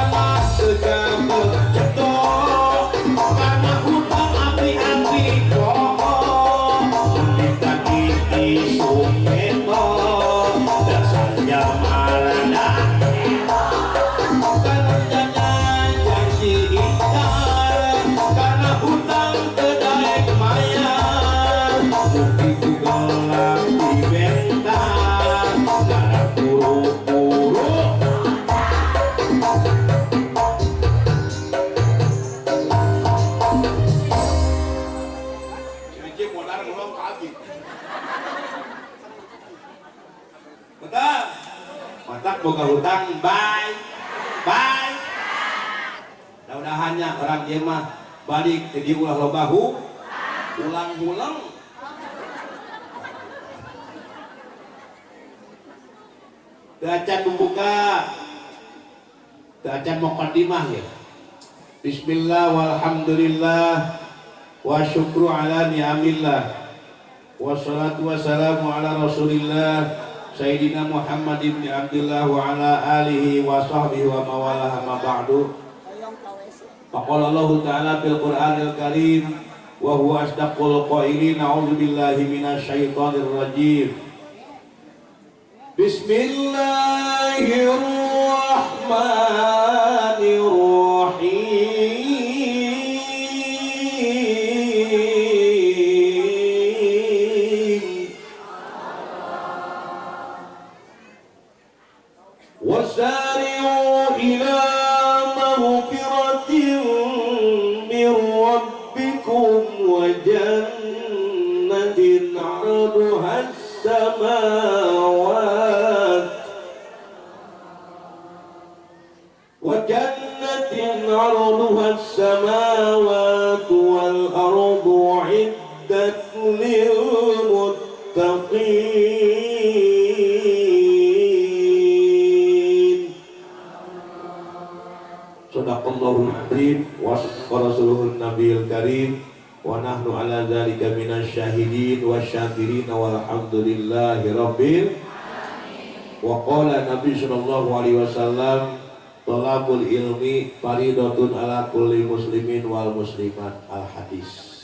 mah teu ceto karena hutang api-api poho ditagih isuk eto dasar jalma rada janji ingkar karena hutang teu daek mayar mugi ku gelap dibentar ngarah buru-buru. Cici modar ngulong ka abdi. Betul. Matak boga hutang bye. Bye. Mudah-mudahannya orang ieu mah balik jadi ulah loba ulang-ulang. Teu acan membuka, teu acan muqaddimah ya. Bismillah walhamdulillah wa syukru ala ni'amillah wassalatu wassalamu ala rasulillah Sayyidina Muhammad ibn Abdullah wa ala alihi wa sahbihi wa mawalah ma ba'du. Faqala Allahu ta'ala fil Qur'anil Karim wa huwa asdaqul qailin, a'udzu billahi minasyaitonir rajim. Bismillahirrahmanirrahim. Wasari'u ila maghfiratin min rabbikum wa jannatin 'arduha as-samawat wa jannatin 'arduha as-samawati wal ardu 'iddat lil muttaqin. Sadaqallahul azim wa sadaqa rasuluhun nabiyil karim wa nahnu ala dzalika minasy syahidin wasyakirin walhamdulillahi rabbil alamin. Wa qala nabi sallallahu alaihi wasallam talabul ilmi faridatun ala kulli muslimin wal muslimat. Al hadis.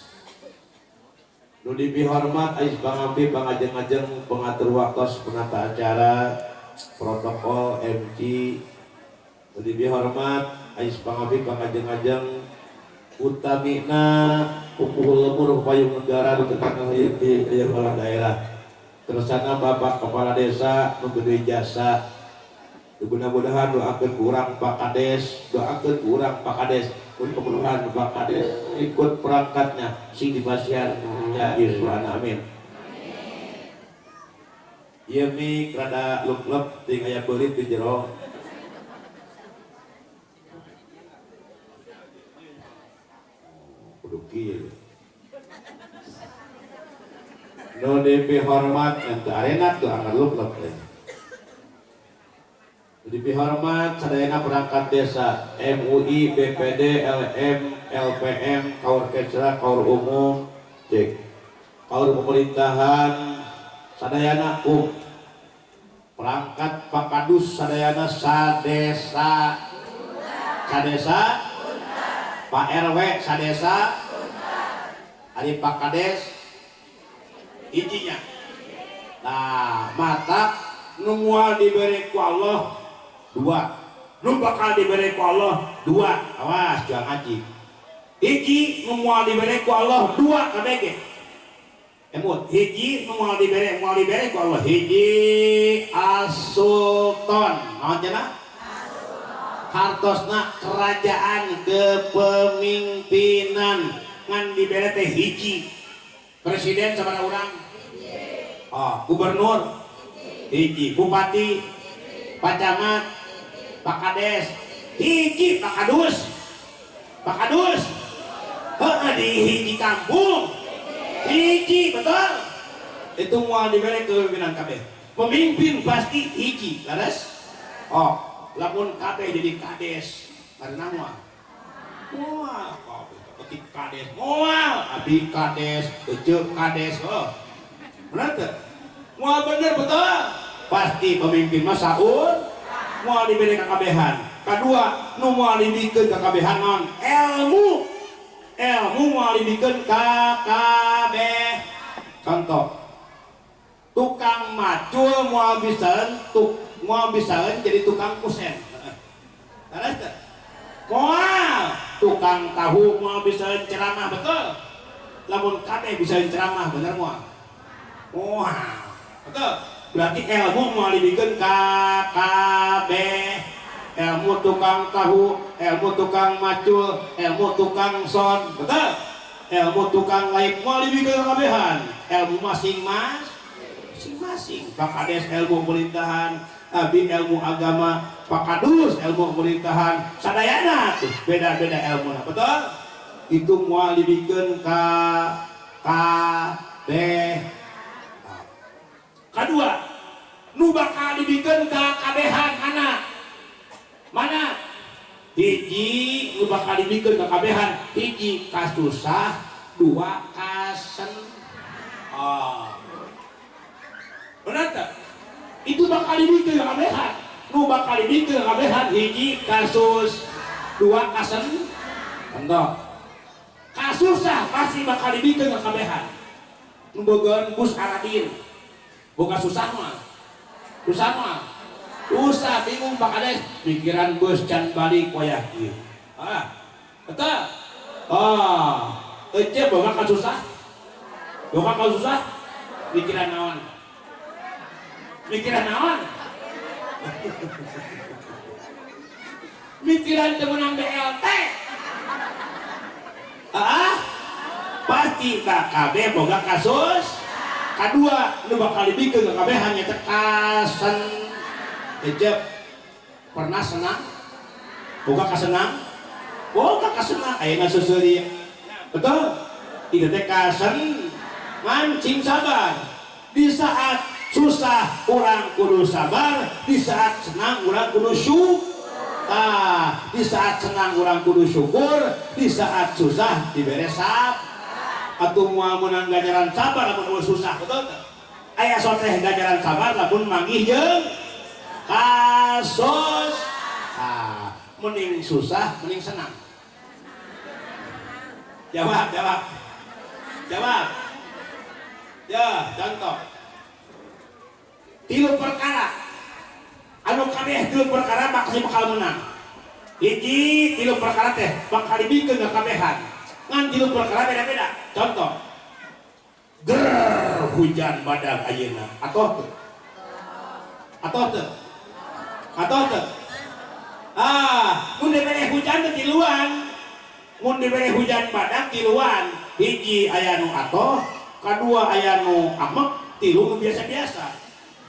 Nu dipihormat ais pangampi pangajeng-ajeng pengatur waktos penata acara protokol MC. Nu dipihormat ais pangampi pangajeng-ajeng utamina pupuh lemur payung negara di tetangga kepala daerah. Tersana Bapak Kepala Desa nu gede jasa. Mudah-mudahan doakeun ku urang Pak Kades, doakeun ku urang Pak Kades, mudah-mudahan Pak Kades ikut perangkatnya sing dipasihan ya Yesus, amin. Ieu mik rada lup-lup ting aya beurit di jero. Kudu kieu. Nu dipihormat ente arena tuh anggar lup-lup teh. Dipihormat sadayana perangkat desa MUI, BPD, LM, LPM, Kaur Kesra, Kaur Umum, cek Kaur Pemerintahan, sadayana perangkat Pakadus sadayana sadesa, sadesa, Pak RW sadesa, ari Pak Kades ijinya. Nah, mata nu moal dibere ku Allah dua, nu bakal dibere ku Allah dua. Awas jangan ngaji. Hiji nu moal dibere ku Allah dua kabeh. Emut hiji nu moal dibere ku Allah hiji as-sultan. Naon cenah? Hartosna kerajaan kepemimpinan ngan dibere teh hiji. Presiden sabaraha urang? Oh, gubernur hiji, bupati, Pak Camat, Pak Kades hiji, Pak Kadus, Pak Kadus heuh di hiji kampung hiji, betul. Itu moal dibere kepemimpinan kabeh. Pemimpin pasti hiji, leres? Oh, lamun kabeh jadi kades karena moal moal kabeh kades moal abi kades ece kades, oh bener teu? Moal bener, betul. Pasti pemimpin mah saur moal dibere kakabehan. Kadua nu moal dibikeun ka kabehan naon? Ilmu. Ilmu moal dibikeun ka kabeh. Contoh, tukang macul moal bisaeun, moal bisaeun jadi tukang kusen. Beres teu? Moal. Tukang tahu moal bisaeun ceramah, betul? Lamun kabeh bisaeun ceramah, bener moal? Moal. Betul? Berarti ilmu moal dibikeun ka kabeh. Ilmu tukang tahu, ilmu tukang macul, ilmu tukang son, betul? Ilmu tukang lain moal dibikeun ka kabehan. Ilmu masing-masing. Pak Kades ilmu pemerintahan, abi ilmu agama, Pak Kadus ilmu pemerintahan, sadayana tuh beda-beda ilmu, betul? Itu moal dibikeun ka kabeh. Kedua, nu bakal dibikeun ka kabehan mana? Mana? Hiji nu bakal dibikeun ka kabehan, hiji kasusah, dua kasen. Oh. Benar tak? Itu bakal dibikeun ka kabehan. Nu bakal dibikeun ka kabehan hiji kasus, dua kasen. Contoh. Kasusah pasti bakal dibikeun ka kabehan. Nu bogaan bus Aladin. Boga susah mah. Susah mah. Susah bingung Pak Kades, pikiran bus can balik wayah ieu. Ah. Betul? Ah, ece boga kasusah. Boga kasusah pikiran naon? Mikiran naon? Mikiran teu meunang BLT. Ah, pasti KKB boga kasus. Kadua nu bakal dibikeun ka kabehan nya teh kasen. Ejep pernah senang? Boga kasenang? Boga kasenang ayeuna seuseuri. Betul? Itu teh kasen mancing sabar. Di saat susah orang kudu sabar, di saat senang orang kudu syukur. Tah, di saat senang orang kudu syukur, di saat susah dibere sabar. Atuh moal meunang ganjaran sabar lamun susah, betul teu? Aya soteh ganjaran sabar lamun manggih jeung kasus. Ah, mending susah, mending senang. Jawab, jawab. Jawab. Ya, contoh. Tilu perkara anu kabeh tilu perkara bakal bakal menang. Hiji tilu perkara teh bakal dibikeun ka kabehan. Ngan tilu perkara beda-beda. Contoh, ger hujan badak ayeuna atoh teu? Atoh teu? Atoh teu? Ah, mun dibere hujan teh tiluan. Mun dibere hujan badak tiluan. Hiji aya nu atoh, kadua aya nu amek, tilu nu biasa-biasa.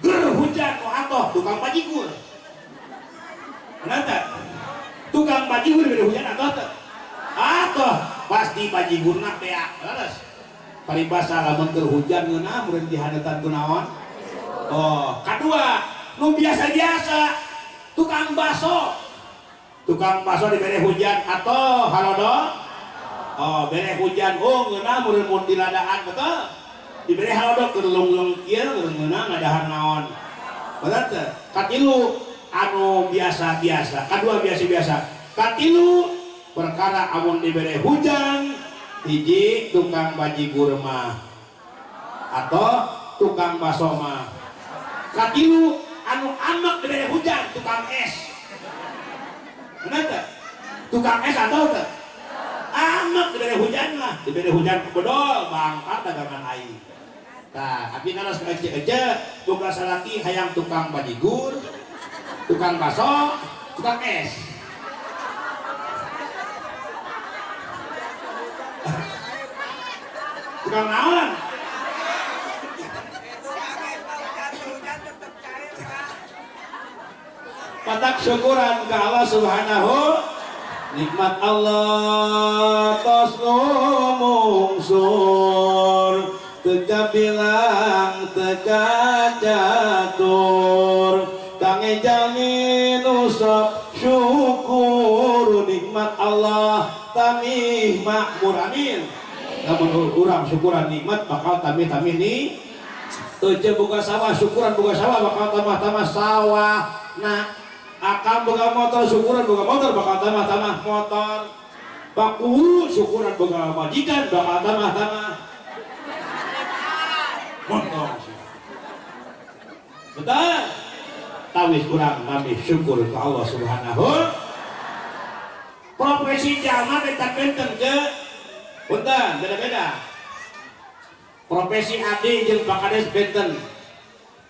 Ger hujan nu atoh tukang bajigur. Benar teu? Tukang bajigur dibere hujan atoh teu? Atoh, pasti bajigurna beak. Leres. Paribasa lamun keur hujan ngeunah meureun dihaneutan ku naon? Oh, kadua nu biasa-biasa tukang baso. Tukang baso dibere hujan atoh halodo? Oh, bere hujan oh ngeunah meureun mun diladaan, betul? Dibere halodo keur lunglung kieu meureun ngeunah ngadahar naon. Bener teu? Katilu anu biasa-biasa, kadua biasa-biasa. Katilu perkara amun dibere hujan, hiji tukang bajigur mah atau tukang baso mah. Katilu anu amek dibere hujan tukang es. Bener teu? Tukang es atau teu? Amek dibere hujan mah, dibere hujan bedol bangkat dagangan aing. Tah, abi naros ka ece-ece boga salaki hayang tukang bajigur, tukang baso, tukang es. Tukang naon? Patak syukuran ke Allah Subhanahu nikmat Allah tos lumungsur teu bilang teu catur kange jalmi nu sok syukur nikmat Allah tamih makmur, amin. Namun urang syukuran nikmat bakal tamih-tamih nih. Teu boga sawah syukuran boga sawah bakal tambah-tambah sawah. Nah, Akang boga motor syukuran boga motor bakal tambah-tambah motor. Baku syukuran boga majikan bakal tambah-tambah motor. Betul? Tawis kurang kami syukur ke Allah Subhanahu. Profesi jalma benten-benten ke punten beda-beda. Profesi abdi jeung Pak Kades benten.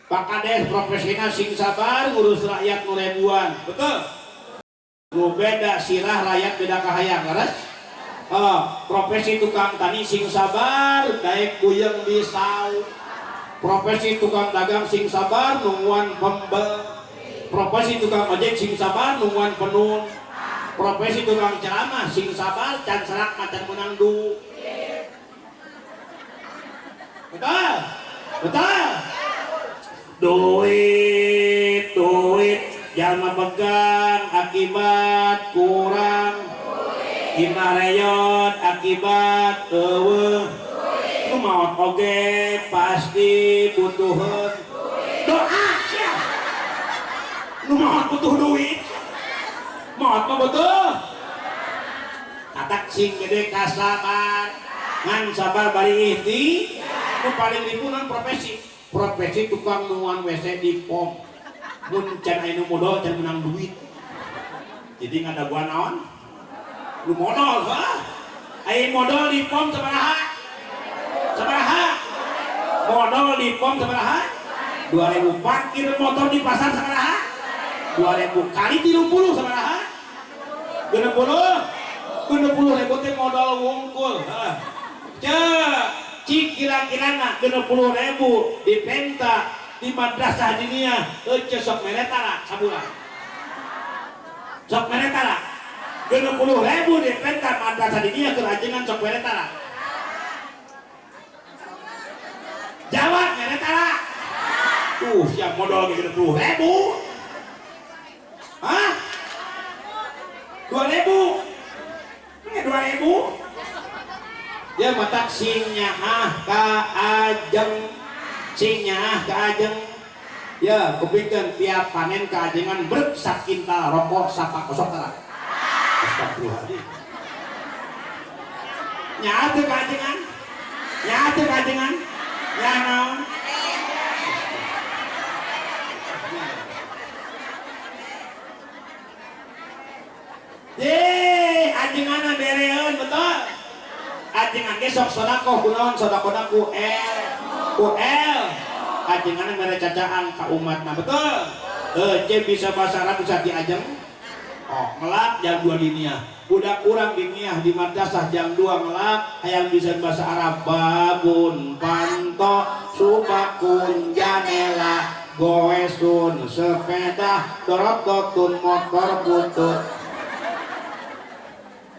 Pak Kades profesina sing sabar ngurus rakyat nu ribuan, betul? Nu beda sirah rakyat beda kahayang, leres? Oh, profesi tukang tani sing sabar daek buyeng di saung. Profesi tukang dagang sing sabar nungguan pembel. Profesi tukang ojek sing sabar nungguan penun. Profesi tukang ceramah sing sabar can serak macan menang du. Betul? Betul? Duit, duit jalma pegang akibat kurang. Imah reyot akibat eueuh. Nu maot oge pasti butuheun doa sia. Nu maot butuh duit. Maot mah butuh. Katak sing gede kasabar. Ngan sabar bari ihti. Nu paling ribunan profesi. Profesi tukang nuan WC di pom. Mun can aya nu modal can menang duit. Jadi ngadaguan naon? Nu modal hah? Aya modal di pom sabaraha? Sabaraha? Modal di pom sabaraha? 2000. Parkir motor di pasar sabaraha? 2000 kali 30 sabaraha? 60. 60.000 teh modal wungkul. Hah. Cek cik kira-kirana 60.000 dipenta di madrasah diniyah ece sok mere tara sabulan. Sok mere tara. 60.000 dipenta madrasah diniyah keur ajengan sok mere tara. Jawab mere tara. Tuh siap modal ge 60.000. Hah? 2.000. Ini 2.000. Ya matak sing nyaah ka ajeng. Sing nyaah ka ajeng. Ya kupikeun tiap panen ka ajengan brek sakintal rokok sapakosok tara. Astagfirullahaladzim. Nyaah teu ka ajengan? Nyaah teu ka ajengan? Nyaah naon? Ye, ajenganna bereun betul. Ajengan ge sok sedekah kunaon sedekahna ku L, ku L. Ajenganna mere cacaan ka umatna betul. Heuh, bisa bahasa Arab bisa diajeng. Oh, ngelak jam 2 diniyah. Budak urang diniyah di madrasah jam 2 ngelak hayang bisa bahasa Arab babun panto subakun janela goesun sepeda dorototun motor butut.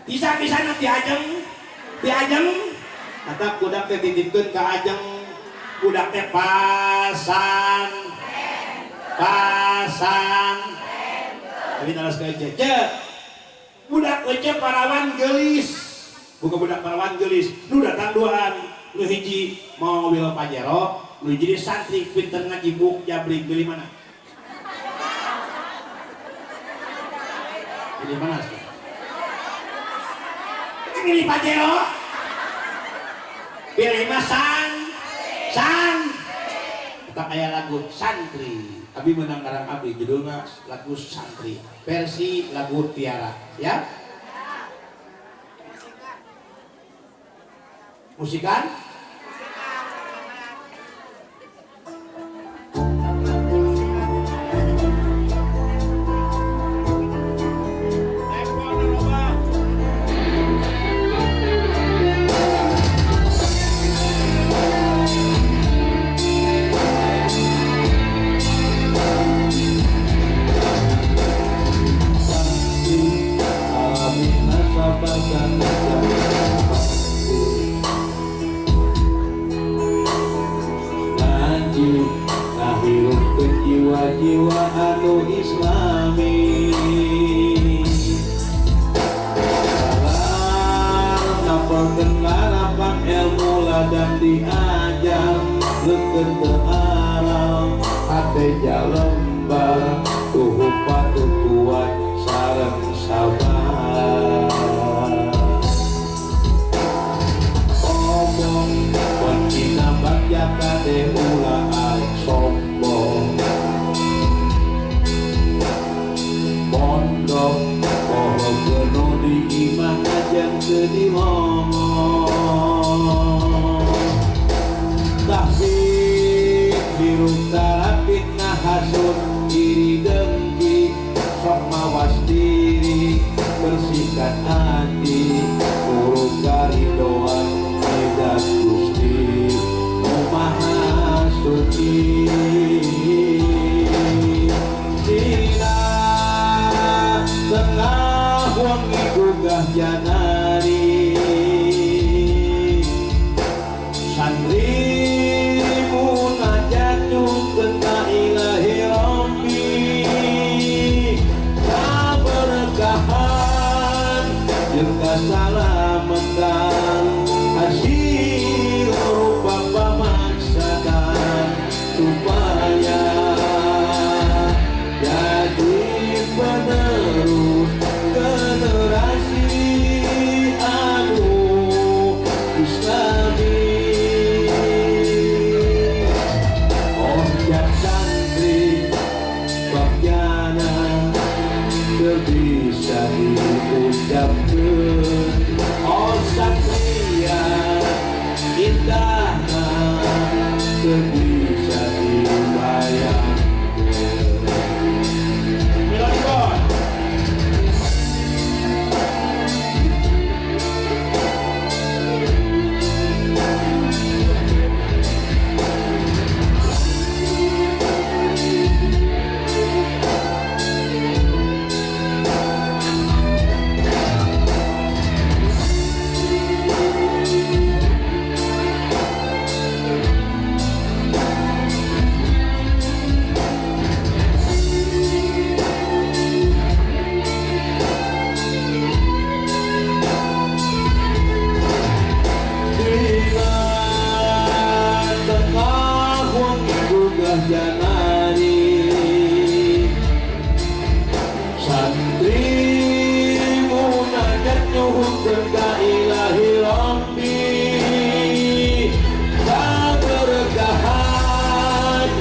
Bisa-bisa nanti ajeng, diajeng, kata budak teh titipkeun ka ajeng, budak teh pasan, pasan. Tapi naras ka ece, budak ece parawan geulis, bukan budak parawan geulis, nu datang duaan, nu hiji mobil Pajero, nu hiji santri pinter ngaji buk jabrik pilih mana? Pilih mana sih? Pilih Pajero, pilih mah san, san. Kita kayak lagu santri. Abi menang karang abi judulnya lagu santri versi lagu Tiara, ya. Musikan? Jiwa-jiwa anu islami sabar napalkeun larapan ilmu ladang diajar leukeun teu aral hate jalembar tuhu patuh. sabar. Omong bencina bagja kade ulah arek sombong. Pondok poho geno di imah najan teu dimomong. Tahfidz hirup tarapit ngahasut iri dengki sok mawas diri bersihkan hati urut karidoan izat Gusti Nu Maha Suci. Dina tengah wengi gugah janari santri munajat nyungkeun ka Ilahi Rabbi kaberkahan jeung kasalamatan hasil rupa pamaksadan supaya jadi penerus generasi anu Islami. Orjat santri bagyana teu bisa diucapkeun. Oh satria indahna teu bisa dibayangkeun. Melodi Boy. Janari santri munajat nyuhunkeun ka Ilahi Rabbi kaberkahan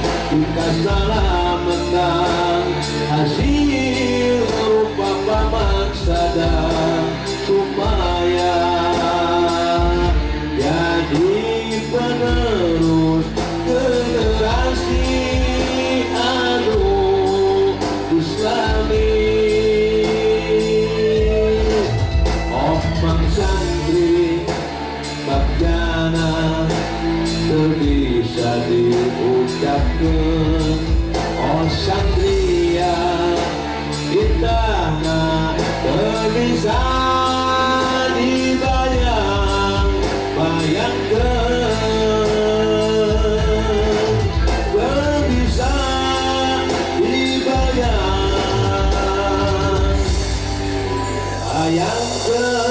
kasalamatan hasil rupa pamaksadan supaya jadi penerus generasi anu Islami. Omang santri bagjana teu bisa diucapkeun. Oh santria indahna teu bisa dibayang bayangkeun. Teu bisa dibayang bayangkeun.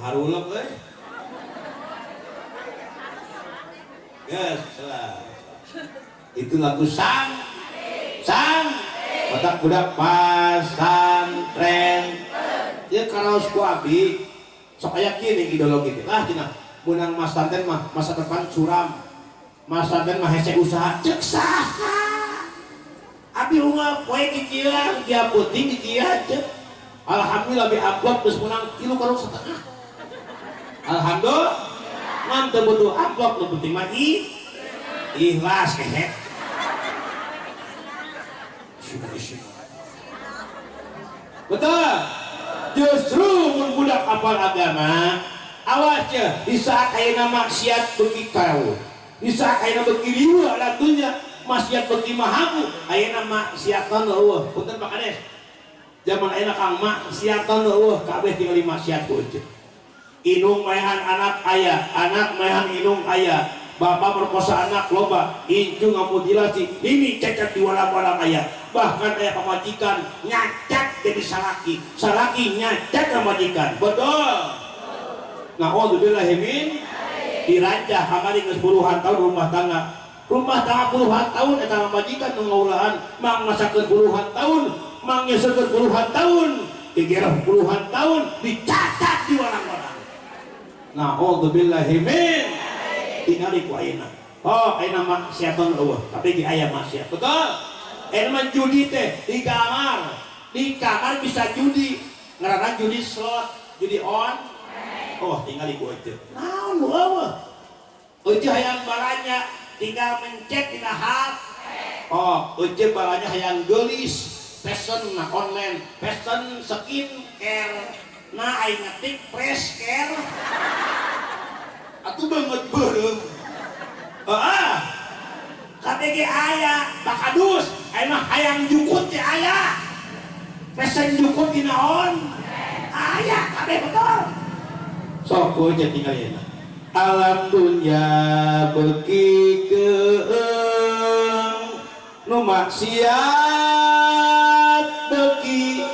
Harulep euy. Geus salah. Itu lagu sang sang otak budak pasantren. Ieu karaos ku abi sok aya kieu ideologi teh. Lah cenah meunang masantren mah masa depan suram. Masantren mah hese usaha ceuk saha. Abi unggal poe cicilan tiap peuting cicilan ceuk. Alhamdulillah abi amplop geus meunang 3,5 karung. Alhamdulillah ngan teu butuh amplop nu penting mah ikhlas kehet. Betul. Justru mun budak apal agama awas ya di saat ayeuna maksiat beuki kau, di saat ayeuna beuki riweuh atunya maksiat beuki mahabu ayeuna maksiatan eueuh. Punten Pak Kades, zaman ayeuna kang maksiatan eueuh kabeh tingali maksiat ku eueuh. Inung maehan anak aya, anak maehan inung aya, bapak merkosa anak loba, incu ngamutilasi, ini cacat di walang-walang aya, bahkan aya pamajikan nyacat jadi salaki, salaki nyacat pamajikan. Betul. Na'udzubillahi min dirancah kamari geus puluhan tahun rumah tangga Rumah tangga puluhan tahun eta majikan nu ngaulahan, mangmasakeun puluhan tahun, mangyesekeun puluhan tahun, digerah puluhan tahun, dicatat di warang-warang. Na'udzubillahi min tingali ku ayeuna. Oh, ayeuna maksiat eueuh, tapi ge aya maksiat. Betul? Ayeuna mah judi teh di kamar. Di kamar bisa judi. Ngaranna judi slot, judi on. Oh, tingali ku ece. Naon nu eueuh? Ece hayang balanya tinggal mencet dina HP. Oh, ece balanya hayang geulis, pesen na online, pesen skincare. Nah, aing ngetik fresh care. Atuh banget beureum. Heeh. KBG aya, bakadus, aya mah hayang jukut teh aya. Pesen jukut dina on. Aya kabeh betul. Sok ku ece tinggal yeuna. Alam dunya beuki keung nu maksiat beuki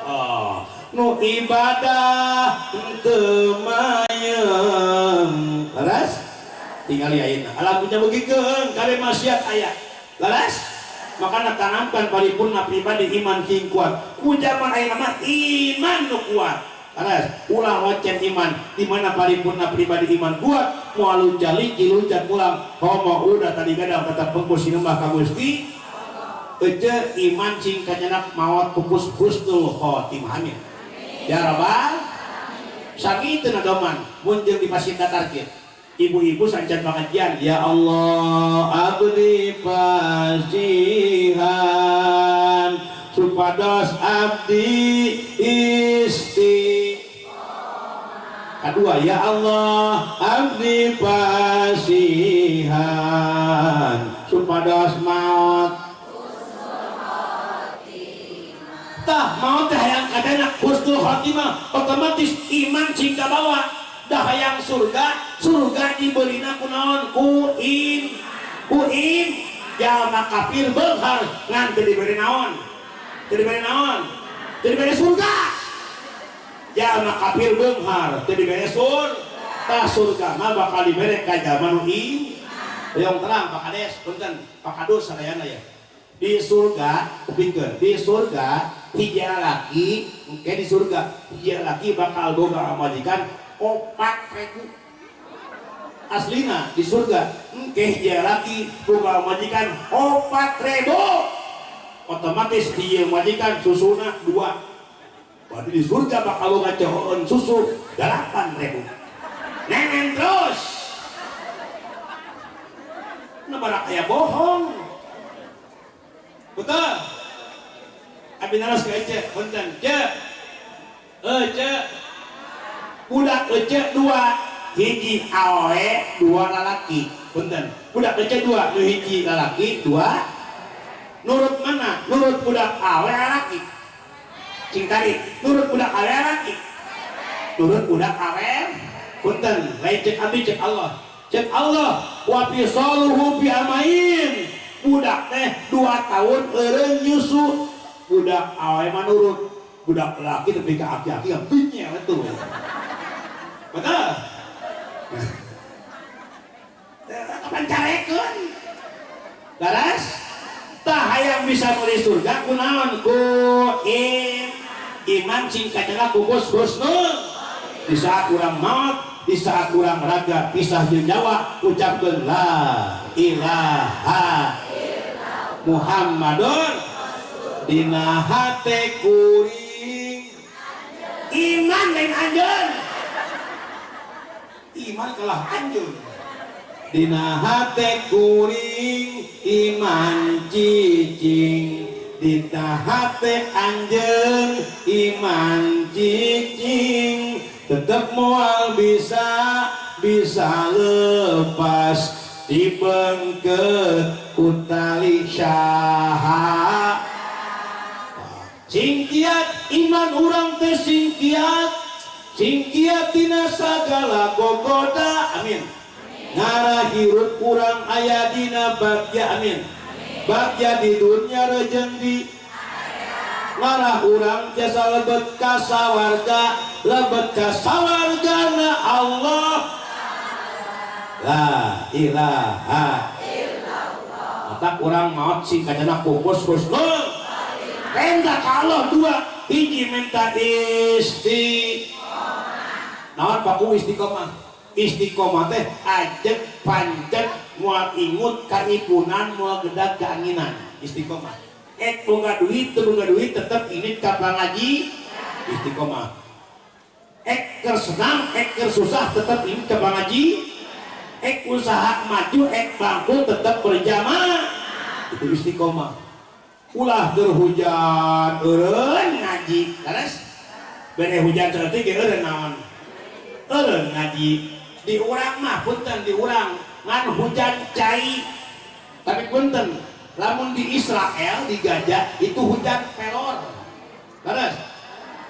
oh, nu ibadah teu mayeng. Laras? Tinggal ayeuna. Alam dunya beuki keung kabeh maksiat aya. Laras? Makana tanamkan paripurna pribadi iman king kuat. Ku zaman ayeuna mah iman nu kuat. Laras, ulah locen iman di mana paripurna pribadi iman kuat, moal luncat liki luncat pulang, homo udah tadi gadang tetap pengkus sinembah ka Gusti. Ece iman sing kanyanak maot pupus husnul khotimah amin. Ya rabbal sami teu nadoman mun jeung di pasir datar kieu. Ibu-ibu sancan pengajian, ya Allah abdi pasihan supados abdi isti. Kedua, ya Allah abdi pasihan supados maot. Tah maot teh hayang kadana husnul khotimah, otomatis iman sing kabawa. Dah hayang surga, surga dibeurina ku naon? Ku im, ku im. Jalma kafir beunghar ngan teu diberi naon? Teu diberi naon? Teu diberi surga. Jalma kafir beunghar teu diberi surga. Tah surga mah bakal dibere ka jalma nu im. Hoyong terang Pak Kades, punten, Pak Kadus sadayana ya. Di surga, kupingkeun, di surga hiji laki, engke di surga hiji laki bakal boga pamajikan 4.000. Aslina di surga engke hiji laki boga pamajikan 4.000. Otomatis hiji pamajikan susuna 2. Berarti di surga bakal boga cohoon susu 8.000. Nenen terus. Nah barak aya bohong. Betul. Abi naros ka ece, punten. Ce. Ece. Budak ece 2, hiji awe, 2 lalaki. Punten. Budak ece 2, nu hiji lalaki, 2. Nurut mana? Nurut budak awe lalaki. Cing tadi, nurut budak awe lalaki. Nurut budak awe. Punten, lain cek abi cek Allah. Cek Allah wa fisaluhu fi amain. Budak teh 2 tahun eureun nyusu. Budak awe mah nurut, budak laki tapi ka aki-aki binyel itu. Betul? Kapan carekeun? Laras? Tah hayang bisa meuli surga kunaon? Ku im. Iman sing kacana kukus husnul. Di saat urang maot, di saat urang raga pisah jeung nyawa, ucapkeun la ilaha Muhammadun dina hate kuring. Iman lain anjeun. Iman kalah anjeun. Dina hate kuring iman cicing. Dina hate anjeun iman cicing. Tetep moal bisa lepas dibengket ku tali syaha. Singkiat iman urang teh singkiat, singkiat tina sagala gogoda, amin. Ngarah hirup urang aya dina bagja, amin. Bagja di dunya rejeng di ngarah urang jasa lebet ka sawarga, lebet ka sawargana Allah. La ilaha Matak urang maot sing kajana pupus husnul. Minta ka Allah dua, hiji minta istiqomah. Naon paku istiqomah? Istiqomah teh ajeg pancet moal ingut kaipunan moal gedag keanginan. Istiqomah. Ek boga duit teu boga duit tetep init ka pangaji istiqomah. Ek keur senang, ek keur susah tetep init ka pangaji. Ek usaha maju, ek bangkrut tetep berjamaah. Itu istiqomah. Ulah keur hujan eureun ngaji, leres? Bere hujan saeutik ge eureun naon? Eureun ngaji. Di urang mah punten di urang ngan hujan cai. Tapi punten, lamun di Israel di Gaza itu hujan pelor. Leres?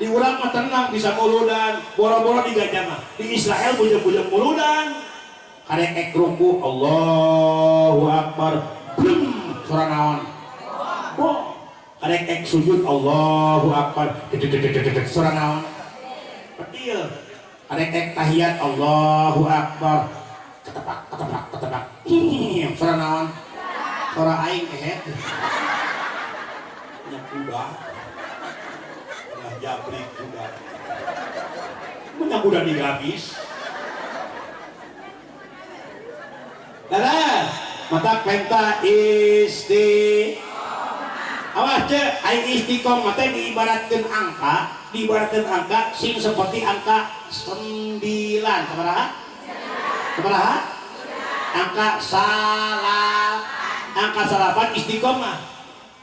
Di urang mah tenang bisa muludan, boro-boro di Gaza mah. Di Israel bujeng-bujeng muludan. Karek ek ruku Allahu Akbar. Blum, suara naon? Bo. Karek ek sujud Allahu Akbar. Suara naon? Petil. Karek ek tahiyat Allahu Akbar. Ketepak ketepak ketepak. Suara naon? Suara aing kehet. Nya kuda. Nya jabrik kuda. Mun kuda digabis. Dadah, mata penta isti. Awas cek, ai istiqomah teh diibaratkeun angka sing seperti angka 9. Sabaraha? Sabaraha? Angka salah. Angka salapan istiqomah.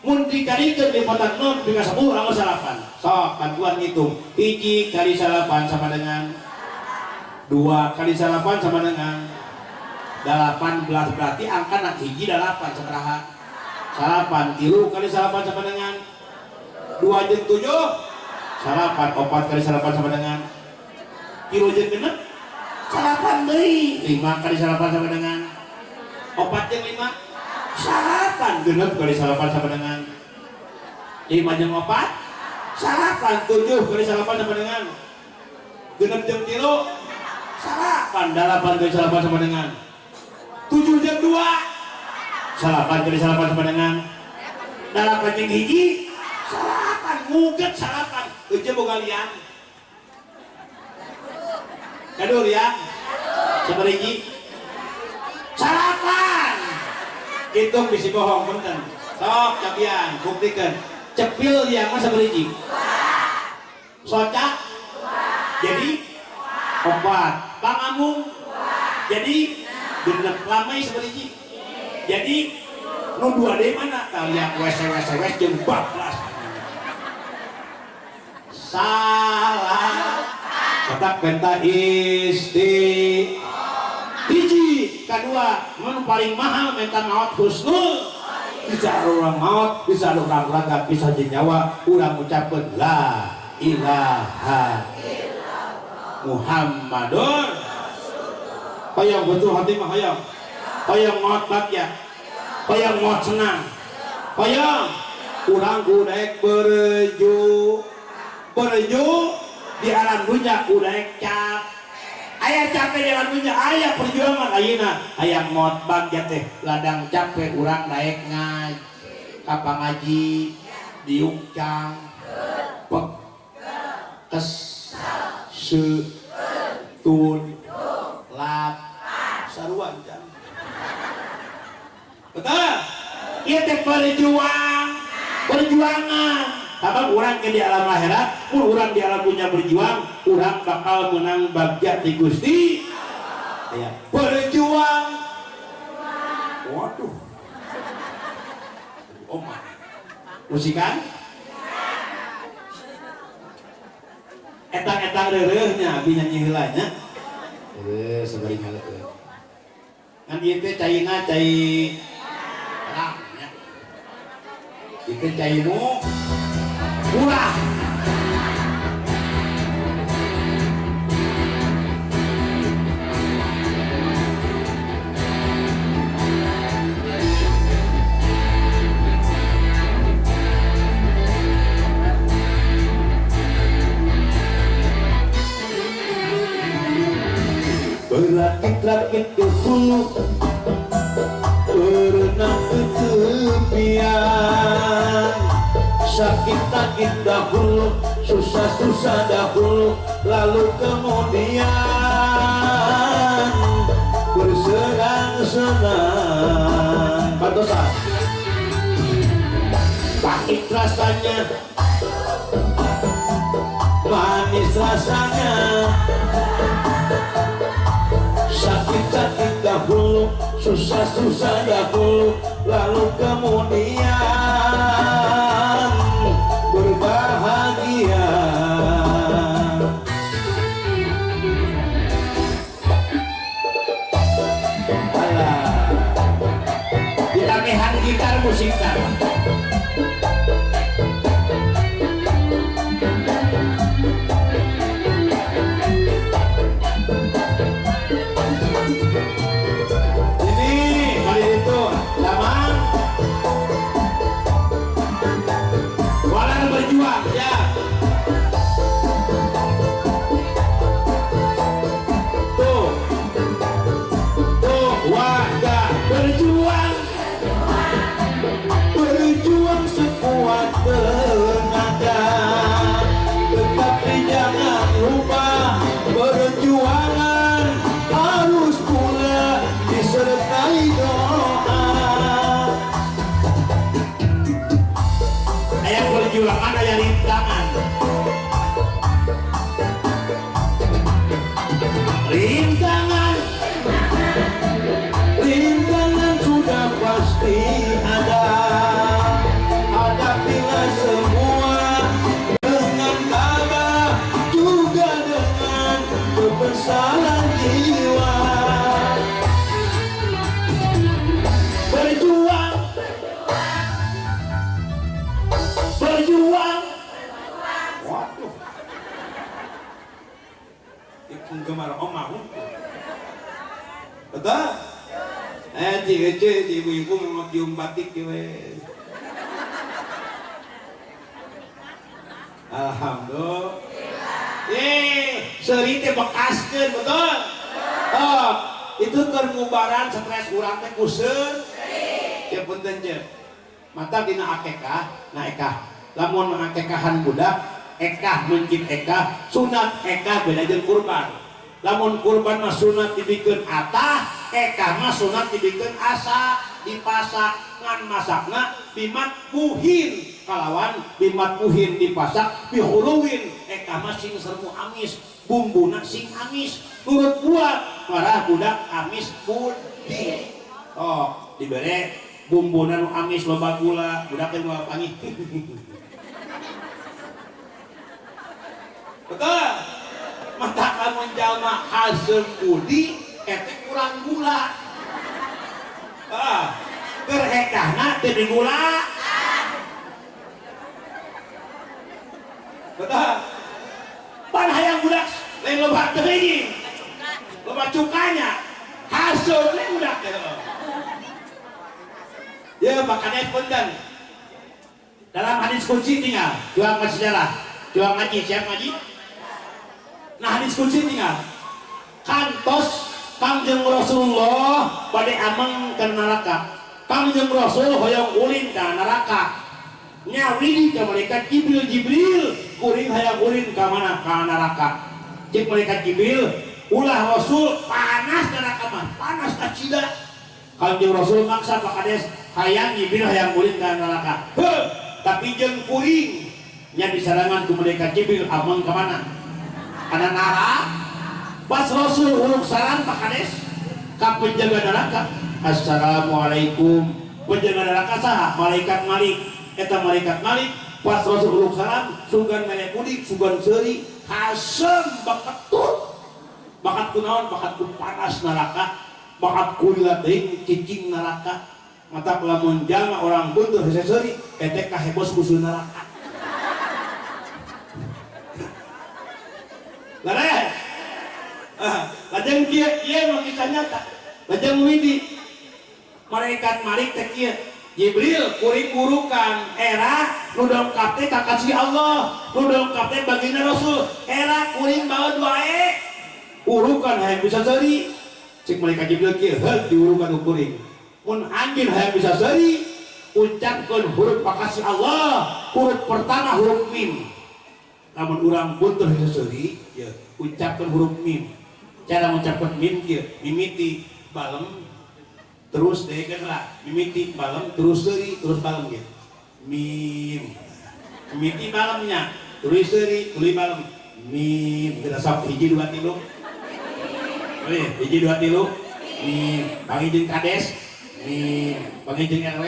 Mun dikarikeun lipatan 0 dengan 10 angka salapan. Sok bantuan ngitung. 1 kali salapan sama dengan 2 kali salapan sama dengan 18, berarti angka nak hiji 8 sabaraha? Salapan. 3 kali salapan sama dengan 2 jeung 7 salapan. 4 kali salapan sama dengan 3 jeung 6 salapan deui. 5 kali salapan sama dengan 4 jeung 5 salapan. 6 kali salapan sama dengan 5 jeung 4 salapan. 7 kali salapan sama dengan 6 jeung 3 salapan. 8 kali salapan sama dengan 7 jeung 2 salapan kali salapan sama dengan 8 jeung 1 salapan. Muget salapan eueuh boga liang gaduh liang sabaraha hiji salapan. Hitung bisi bohong punten. Sok cabian buktikeun cepil liang mah sabaraha hiji? Soca jadi 4, pangamung jadi genep, lamai sabaraha hiji? Jadi nu 2 deui mana? Taliang wc wc wc jeung bablas. Salah. Kotak penta isti. Hiji, kadua, mun paling mahal minta maot husnul. Bisa urang maot, bisa urang raga, bisa jeung nyawa, urang ngucapkeun la ilaha illallah Muhammadur. Hoyong betul hati mah hoyong. Hoyong maot bagya. Hoyong maot senang. Hoyong urang kudaek berju. Berju di alam dunya kudaek cap. Aya capek di alam dunya, aya perjuangan ayeuna, aya maot bagya teh ladang capek urang daek ngaji. Ka pangaji diungcang pek kes se tun lap sarua jam. Betul? Ieu teh perjuangan. Sabab urang ke di alam akhirat, mun urang di alam dunya berjuang, urang bakal menang bagja ti Gusti. Aya berjuang. Waduh. Omah. Musikan? Etang-etang reureuhnya abi nyanyi heula nya. Sabari ngaleueut. Ngan ieu teh caina cai terang nya. Ieu teh cai nu murah. Berakit-rakit ke hulu, berenang ke Sakit-sakit dahulu, susah-susah dahulu, lalu kemudian bersenang-senang. Pantosan. Pahit rasanya, manis rasanya. Sakit-sakit dahulu, susah-susah dahulu, lalu kemudian berbahagia. Alah, ditamehan gitar musiknya. Berjuang sekuat tenaga, tetapi jangan lupa perjuangan harus pula disertai doa. Ayah perjuangan, ayah rintangan. Rintangan, rintangan sudah pasti ada. Hadapilah semua dengan tabah, juga dengan kebesaran jiwa. Berjuang, berjuang. Waduh, penggemar omah. Betul? Cik, ibu-ibu mau cium batik we. Alhamdulillah. Seuri teh bekaskeun, betul? Oh, itu keur ngubaran stres urang teh ku seuri. Ya punten ce. Mata dina akekah, na ekah. Lamun akekahan budak, ekah mencit ekah, sunat ekah beda jeung kurban. Lamun kurban mah sunat dibikeun atah, ekah mah sunat dibikeun asa, dipasak ngan masakna bimat muhin kalawan bimat muhin dipasak bihuluwin ekah mah sing sermu amis, bumbuna sing amis, nurut buat marah budak amis budi. Oh, dibere bumbuna nu amis loba gula, budak teh moal pangih. Betul? Mata lamun jalma haseum budi eta kurang gula. Ah, keur ekahna teu digula. Betul? Pan hayang budak lain loba teuing. Loba cukanya. Haseum we budak teh. Ya makanya punten. Dalam hadis kunci tinggal juang sejarah, juang ngaji, siap ngaji? Nah hadis kunci tinggal kantos Kangjeng Rasulullah bade ameng ke neraka. Kangjeng Rasul hoyong ulin ka neraka. Nyawidi ka malaikat Jibril, Jibril kuring hayang ulin ka mana? Ka neraka. Cek malaikat Jibril, ulah Rasul panas neraka mah, panas kacida. Kangjeng Rasul maksa Pak Kades hayang Jibril hayang ulin ka neraka. Heuh, tapi jeung kuring nya disarangan ku malaikat Jibril ameng ka mana? Kana neraka. Pas Rasul uruk saran Pak Kades ka penjaga neraka. Assalamualaikum. Penjaga neraka saha? Malaikat Malik. Eta malaikat Malik pas Rasul uruk salam sugan mere mudik, sugan seuri, hasem baketut. Bakat ku naon? Bakat ku panas neraka, bakat ku lila teuing cicing neraka. Mata lamun jalma orang buntur hese seuri, eta kahebos ku neraka. Lare. Lajeng kieu ieu mah kisah nyata. Lajeng widi malaikat Malik teh kieu. Jibril kuring burukan era nu dongkap teh ka kasih Allah, nu dongkap teh baginda Rasul. Era kuring bawa wae. Urukan hayang bisa seuri. Cik malaikat Jibril kieu, heuh diurukan ku kuring. Mun anjeun hayang bisa seuri, Ucapkeun huruf makasih Allah, huruf pertama huruf mim. Lamun urang butuh seseuri, ya ucapkeun huruf mim. Cara ngucapkeun mim kieu, mimiti balem terus degeun lah, mimiti balem terus seuri terus balem kieu. Mim. Mimiti balemnya, terus seuri tuluy balem. Mim. Kita sok hiji dua tilu. Hiji dua tilu. Mim. Pangijin kades. Mim. Pangijin RW.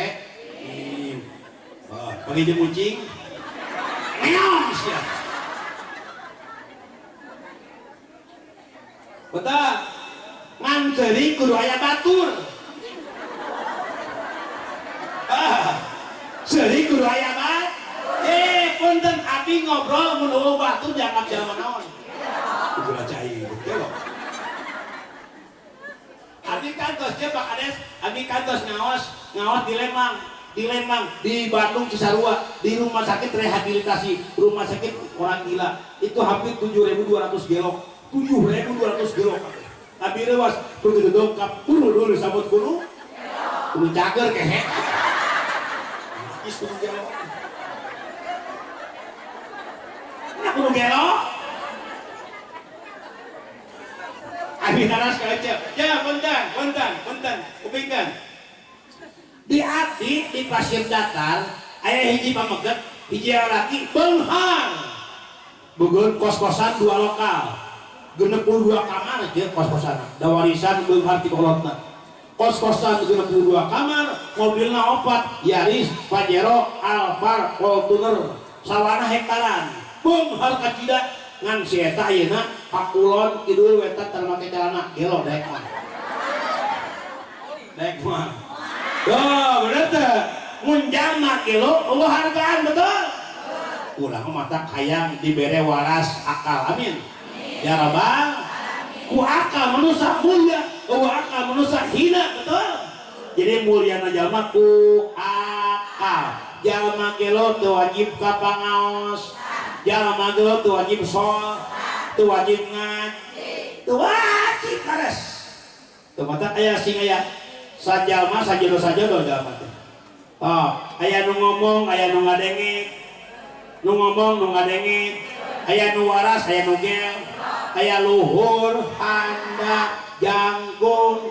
Mim. Oh, pangijin kucing. Meong sia. Betul. Ngan seuri kudu aya batur. Ah, seuri kudu aya bat. Punten abi ngobrol mun eueuh batur dianggap jalma naon. Kudu cai betul. Abi kantos je Pak Kades, abi kantos ngaos di Lembang, di Bandung Cisarua, di rumah sakit rehabilitasi, rumah sakit orang gila. Itu hampir 7.200 gelok, 7.200 gelok. Abi rewas begitu dongkap, dulu dulu disambut kudu, kudu cager kehe. Is kudu gelok. Nah, kudu gelok. Abi naras ka ece. Ya, punten, kupingkeun. Di abdi di Pasir Datar aya hiji pameget, hiji lalaki beunghar. Beungeut kos-kosan 2 lokal. 62 kamar je kos-kosan. Da warisan beunghar ti kolotna. Kos-kosan 62 kamar, mobilna 4, Yaris, Pajero, Alphard, Fortuner, sawana hektaran. Beunghar kacida ngan si eta ayeuna pakulon kidul wetan teu make celana gelo daek mah. Daek mah. Tuh, bener teu? Mun jalma gelo eueuh hargaan betul. Urang mah mata hayang dibere waras akal. Amin. Ya rabbal. Ku akal manusia mulia, eueuh akal manusia hina, betul. Jadi mulyana jalma ku akal. Jalma gelo teu wajib ka pangaos. Jalma gelo teu wajib sholat, teu wajib ngaji, teu wajib kares. Teu mata aya sing aya sajalma sajodo-sajodo jalma teh. Oh, aya nu ngomong, aya nu ngadenge. Nu ngomong, nu ngadenge. Aya nu waras, aya nu gel. Aya luhur, handap, jangkung,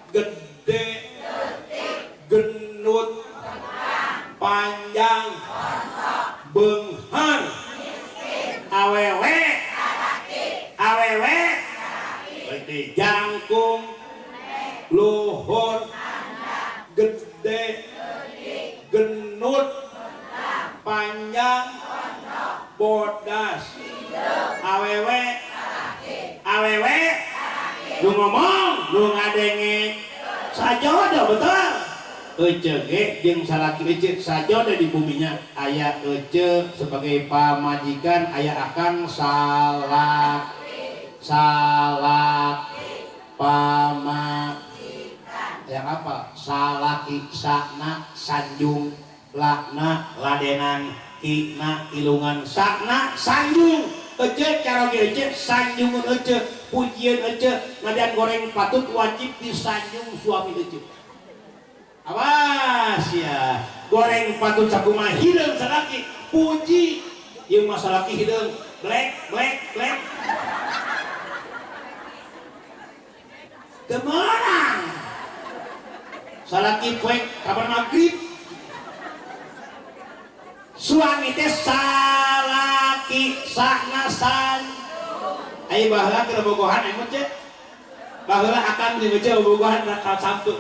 gede, genut, panjang, beunghar, awewe, awewe, berarti jangkung, luhur, gede, genut, panjang, bodas, awewe, awewe, nu ngomong, nu ngadenge, sajodo betul. Ece ge jeung salaki ece sajodo di buminya aya ece sebagai pamajikan aya akang salak salak pamajikan yang apa salaki sakna sanjung lakna ladenan kina ilungan sakna sanjung ece cara ge ece sanjungan ece pujian ece ngadan goreng patut wajib disanjung suami ece. Awas ya, goreng patut sakumaha hideung salaki puji ieu mah salaki hideung blek blek blek teu meunang salaki poek kabar magrib suami teh salaki sakna san aya baheula keur bogohan emut ce baheula akang jeung ece bogohan ka sampe.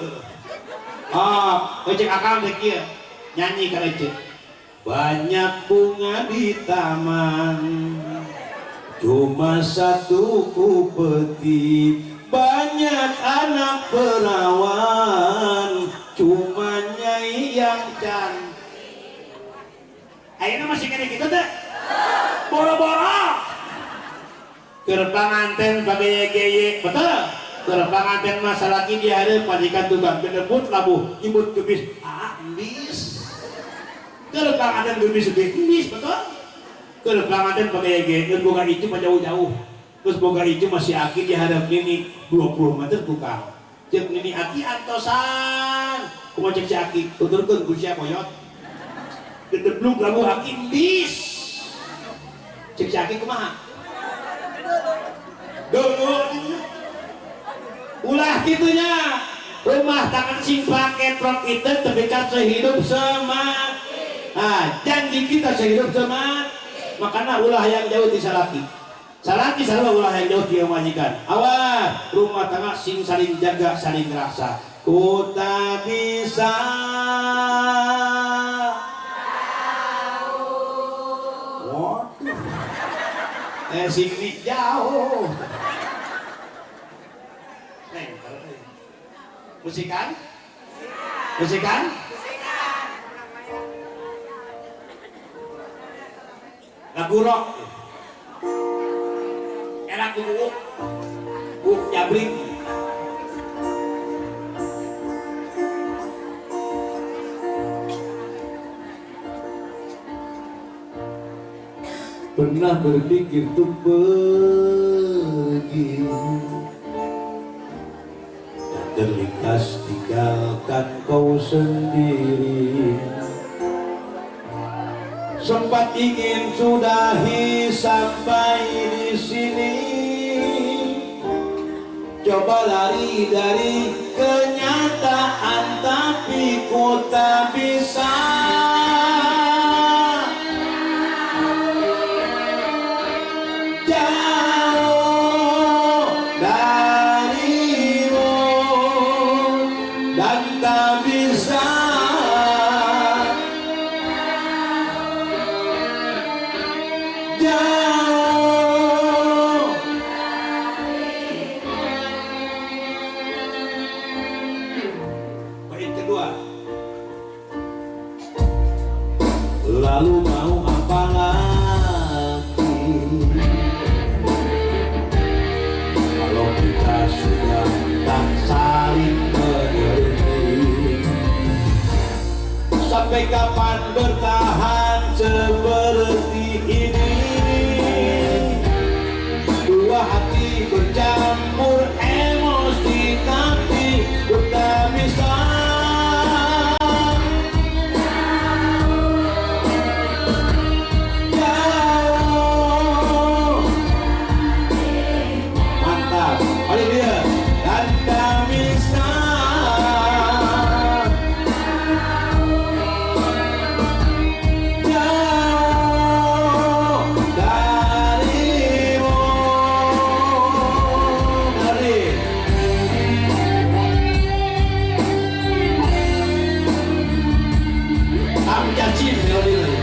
Oh, ecek akang teh kieu nyanyi ka ecek. Banyak bunga di taman, cuma satu ku petik. Banyak anak perawan, cuma nyai yang cantik. Ayeuna masih kene kitu teh? Boro-boro. Keur panganten bageye-geye, betul? Keur panganten mah salaki di hareup padikan tukang genebut labuh nyebut gemis ah embis. Keur panganten gemis ge embis betul? Keur panganten bageye-geye geus boga itu mah jauh-jauh. Terus boga itu masih aki di hareup nini 20 meter tukang. Ceuk nini aki antosan. Kumaha cek si aki, tuturkeun ku sia moyot. Gedeblug lagu aki bis. Cek si aki kumaha? Dulu ulah kitunya. Rumah tangan sing paketrok itu tepi ka sehidup semati. Nah, janji kita sehidup semati. Makanya ulah yang jauh di salaki. Salaki sarua ulah yang jauh di majikan. Awas, rumah tangga sing saling jaga, saling rasa. Ku tak bisa jauh. Waduh. Sing ni jauh. Neng, musikan? Musikan? Lagu rock. Enak kuuk. Kuuk jabrik. Pernah berpikir untuk pergi dan terlintas tinggalkan kau sendiri. Sempat ingin sudahi sampai di sini. Coba lari dari kenyataan tapi ku tak bisa. Jauh darimu dan tak bisa. Jauh. Bait kedua. Lalu mau apa lagi kalau kita sudah tak saling mengerti? Sampai kapan bertahan seperti ini? Dua hati bercampur emosi tapi ku tak bisa. Jauh. Mantap. Paling dia dan tak bisa. Jauh darimu. Dari Am Yacin melodinya.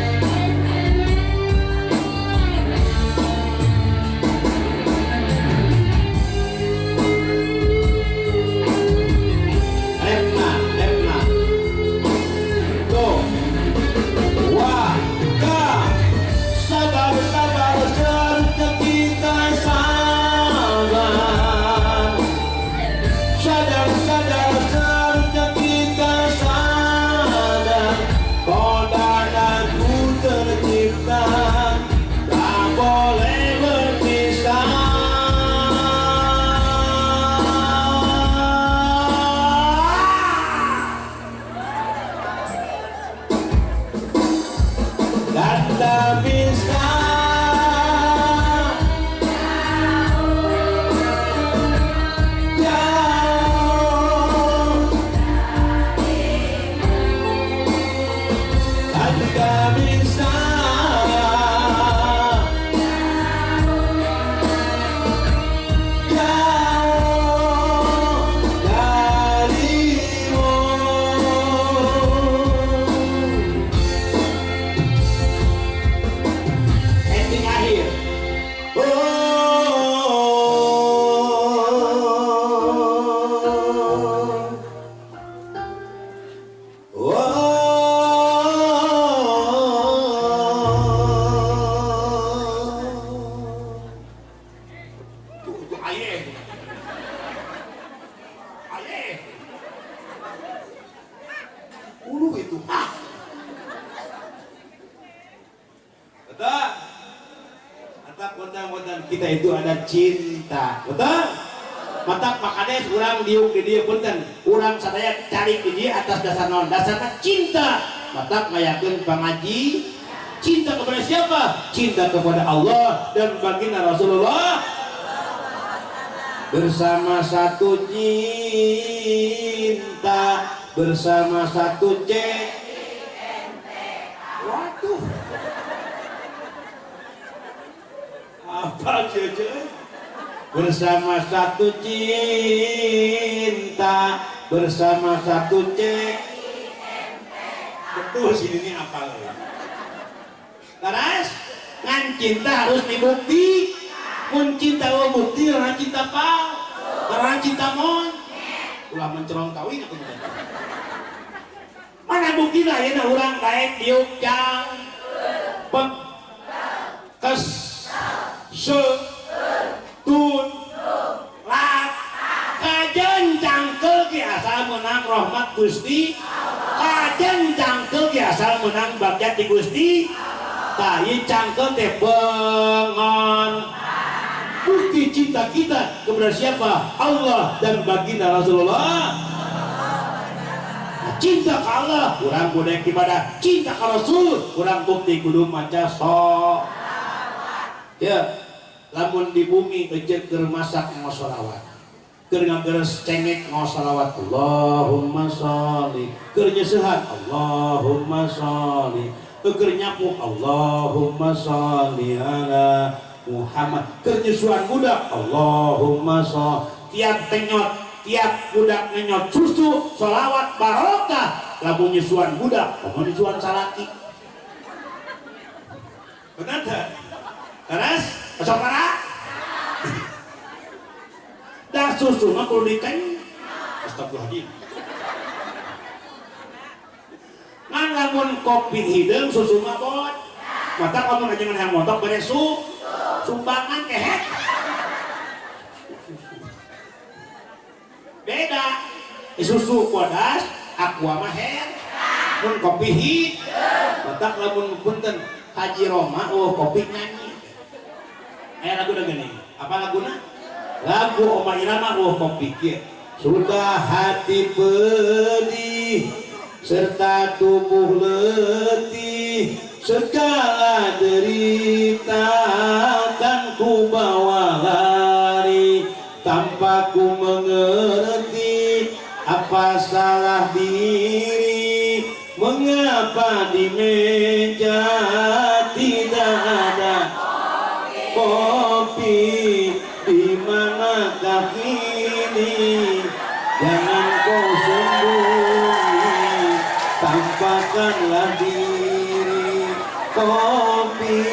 Repna, repna. Go. Wah, ka. Sabar, sabar, seharusnya kita sabar. Sadar, sadar, seharusnya kita sadar. Kau dan aku tercipta, tak boleh berpisah. Dan tak bisa. Jauh. Dan tak bisa. Jauh darimu. Ending akhir. Oh, oh, tuh, tuh, aye. Aye. Ulu itu. Ah. Betul? Atau kondang-kondang kita itu ada cinta. Betul? Matak makades urang diuk di dieu punten. Urang sadaya cari di dieu atas dasar naon? Dasarna cinta. Matak ngayakeun pangaji. Cinta kepada siapa? Cinta kepada Allah dan baginda Rasulullah. Bersama satu cinta, bersama satu C. Waduh. Apa cece? Bersama satu cinta, bersama satu C. Betul sini ini apa lagi? Laras, ngan cinta harus dibukti. Mun cinta eueuh bukti, karena cinta pal, karena cinta mon. Ulah mencerong kawin aku mah. Mana buktina ayeuna urang daek diuk jang pek kes se tun lat kajen cangkel ki asal menang rahmat Gusti, kajen cangkel ki asal menang bagja ti Gusti. Tah ieu cangkel teh bengon. Bukti cinta kita kepada siapa? Allah dan baginda Rasulullah. Nah, cinta ke Allah kurang budaya ibadah, cinta ke Rasul kurang bukti kudu maca so. Ya, lamun di bumi eceuk keur masak mawa sholawat, keur ngageres cengek mawa sholawat Allahumma sholli, keur nyeuseuhan Allahumma sholli, keur nyapu Allahumma sholli ala Muhammad, keur nyusuan budak Allahumma sholli. Tiap tenyot, tiap budak ngenyot susu sholawat barokah. Lamun nyusuan budak komo nyusuan salaki. Benar teh? Terus sok para? Dah susu mah kudu diteng. Astagfirullahaladzim. Ngan lamun kopi hideung susu mah bot. Mata lamun ajengan hayang montok bere sumbangan kehet. Beda. Susu bodas, aqua mah her. Mun kopi hideung. Matak lamun punten Haji Roma oh kopi nyanyi. Aya lagu da geuning. Apa laguna? Lagu Oma Irama oh kopi kieu. Sudah hati pedih serta tubuh letih, segala derita kan ku bawa lari, tanpa ku mengerti apa salah diri, mengapa di meja tidak ada kopi, di manakah kini, jangan kau sembunyi, tampakkanlah diri. Kopi,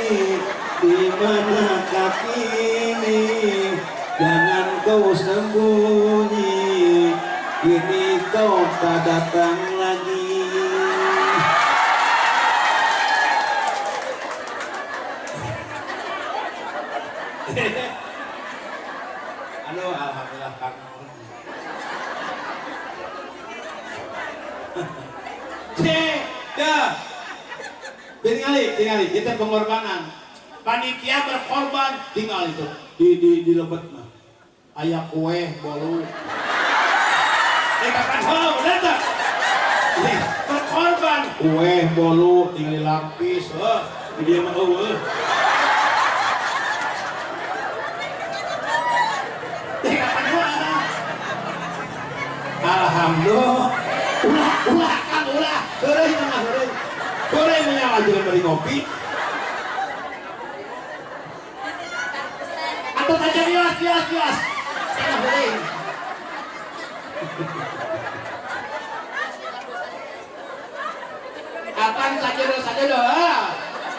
di manakah kini, jangan kau sembunyi, kini kau tak datang lagi. Aduh, alhamdulillah Kang. Cek, dah. Tinggali, tinggali. Kita pengorbanan. Panitia berkorban, tinggal itu di lebet mah. Aya kue bolu. Kapan ho, bener tak? Berkorban kue bolu, tinggal lapis, heuh. Di dieu mah eueuh. Alhamdulillah. Ulah, ulah, Kang, ulah. Heureuy mah heureuy. Heureuy mah aja bari ngopi. Atau saja bias, bias, bias. Heureuy. Kapan saja do saja do.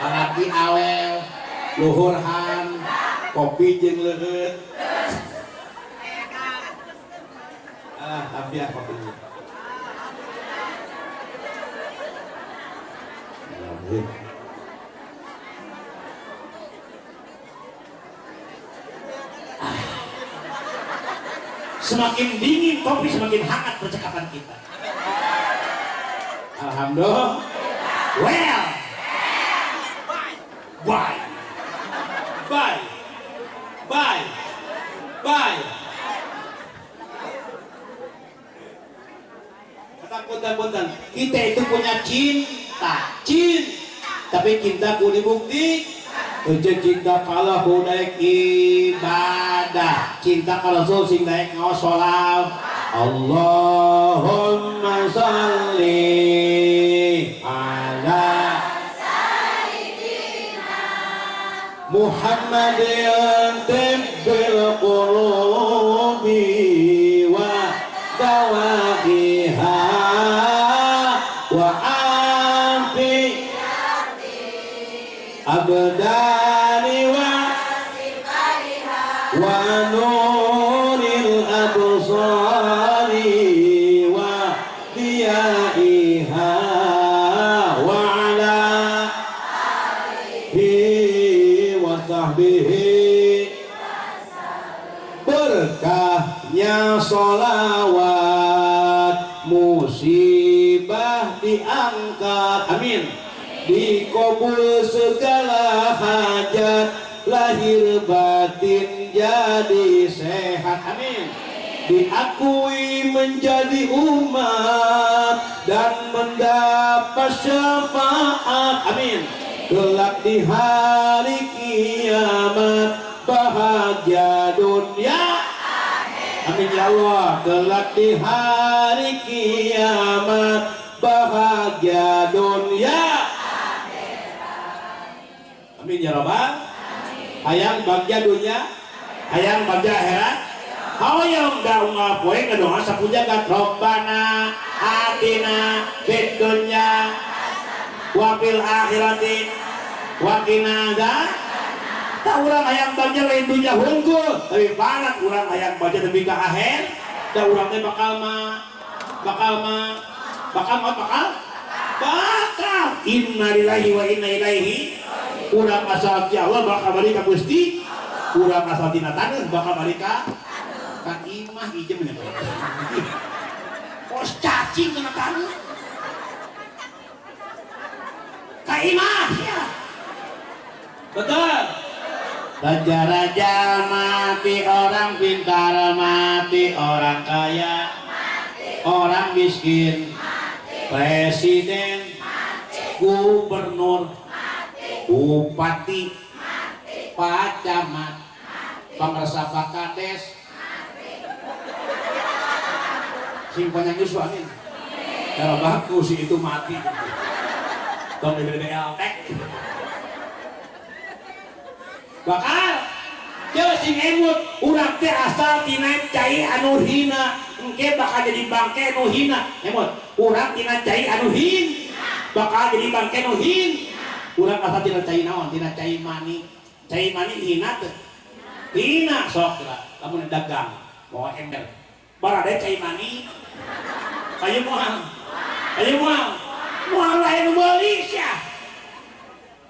Alaki awel, luhurhan, kopi jeung leuheut. Ah, abiah kopinya. Semakin dingin kopi, semakin hangat percakapan kita. Alhamdulillah. Well, bye, bye, bye, bye. Punten, kita itu punya cinta, cinta, tapi cinta kudu dibukti. Ece cinta ka Allah kudu daek ibadah, cinta ka Rasul sing daek ngaos sholawat. Allahumma sholli ala Sayyidina Muhammadin tibbil qulubi wa dawa'iha wa afi abdani wa nuril absari wa diyaiha wa ala alihi wa sahbihi. Berkahnya sholawat, musibah diangkat, amin, dikabul segala hajat, lahir batin jadi sehat, amin, diakui menjadi umat dan mendapat syafaat, amin, kelak di hari kiamat bahagia dunia, amin ya Allah, kelak di hari kiamat bahagia dunia, amin ya rabbal. Hayang bagja dunia, hayang bagja akhirat. Hoyong da unggal poe ngadoa sapu jagat, Rabbana atina fid dunya wa fil akhirati wa qina adzaban. Tak urang hayang bagja lain dunya hungkul, tapi parat urang hayang bagja nepi ka akhir, da urang teh bakal ma bakal ma bakal ma bakal bakal innalillahi wa inna ilaihi. Urang asal ti Allah bakal balik ka Gusti, urang asal tina taneuh bakal balik ka imah ijem nya. Kos cacing kana taneuh. Ka imah ya. Betul. Raja-raja mati, orang pintar mati, orang kaya mati, orang miskin mati, presiden mati, gubernur mati, bupati mati, pak camat mati, pangresa pak kades mati, sing panjang Yusuf amin. Kalau baku si itu mati. Tong diberi BLT. Bakal jauh sing emut urang teh asal tina cai anu hina, engke bakal jadi bangke nu hina. Emut urang tina cai anu hin, bakal jadi bangke nu hin. Urang asal tina cai naon? Tina cai mani. Cai mani hina teh. Hina sok geura lamun dagang bawa ember. Barade cai mani. Ayo moal. Ayo moal. Moal lain nu meuli sia.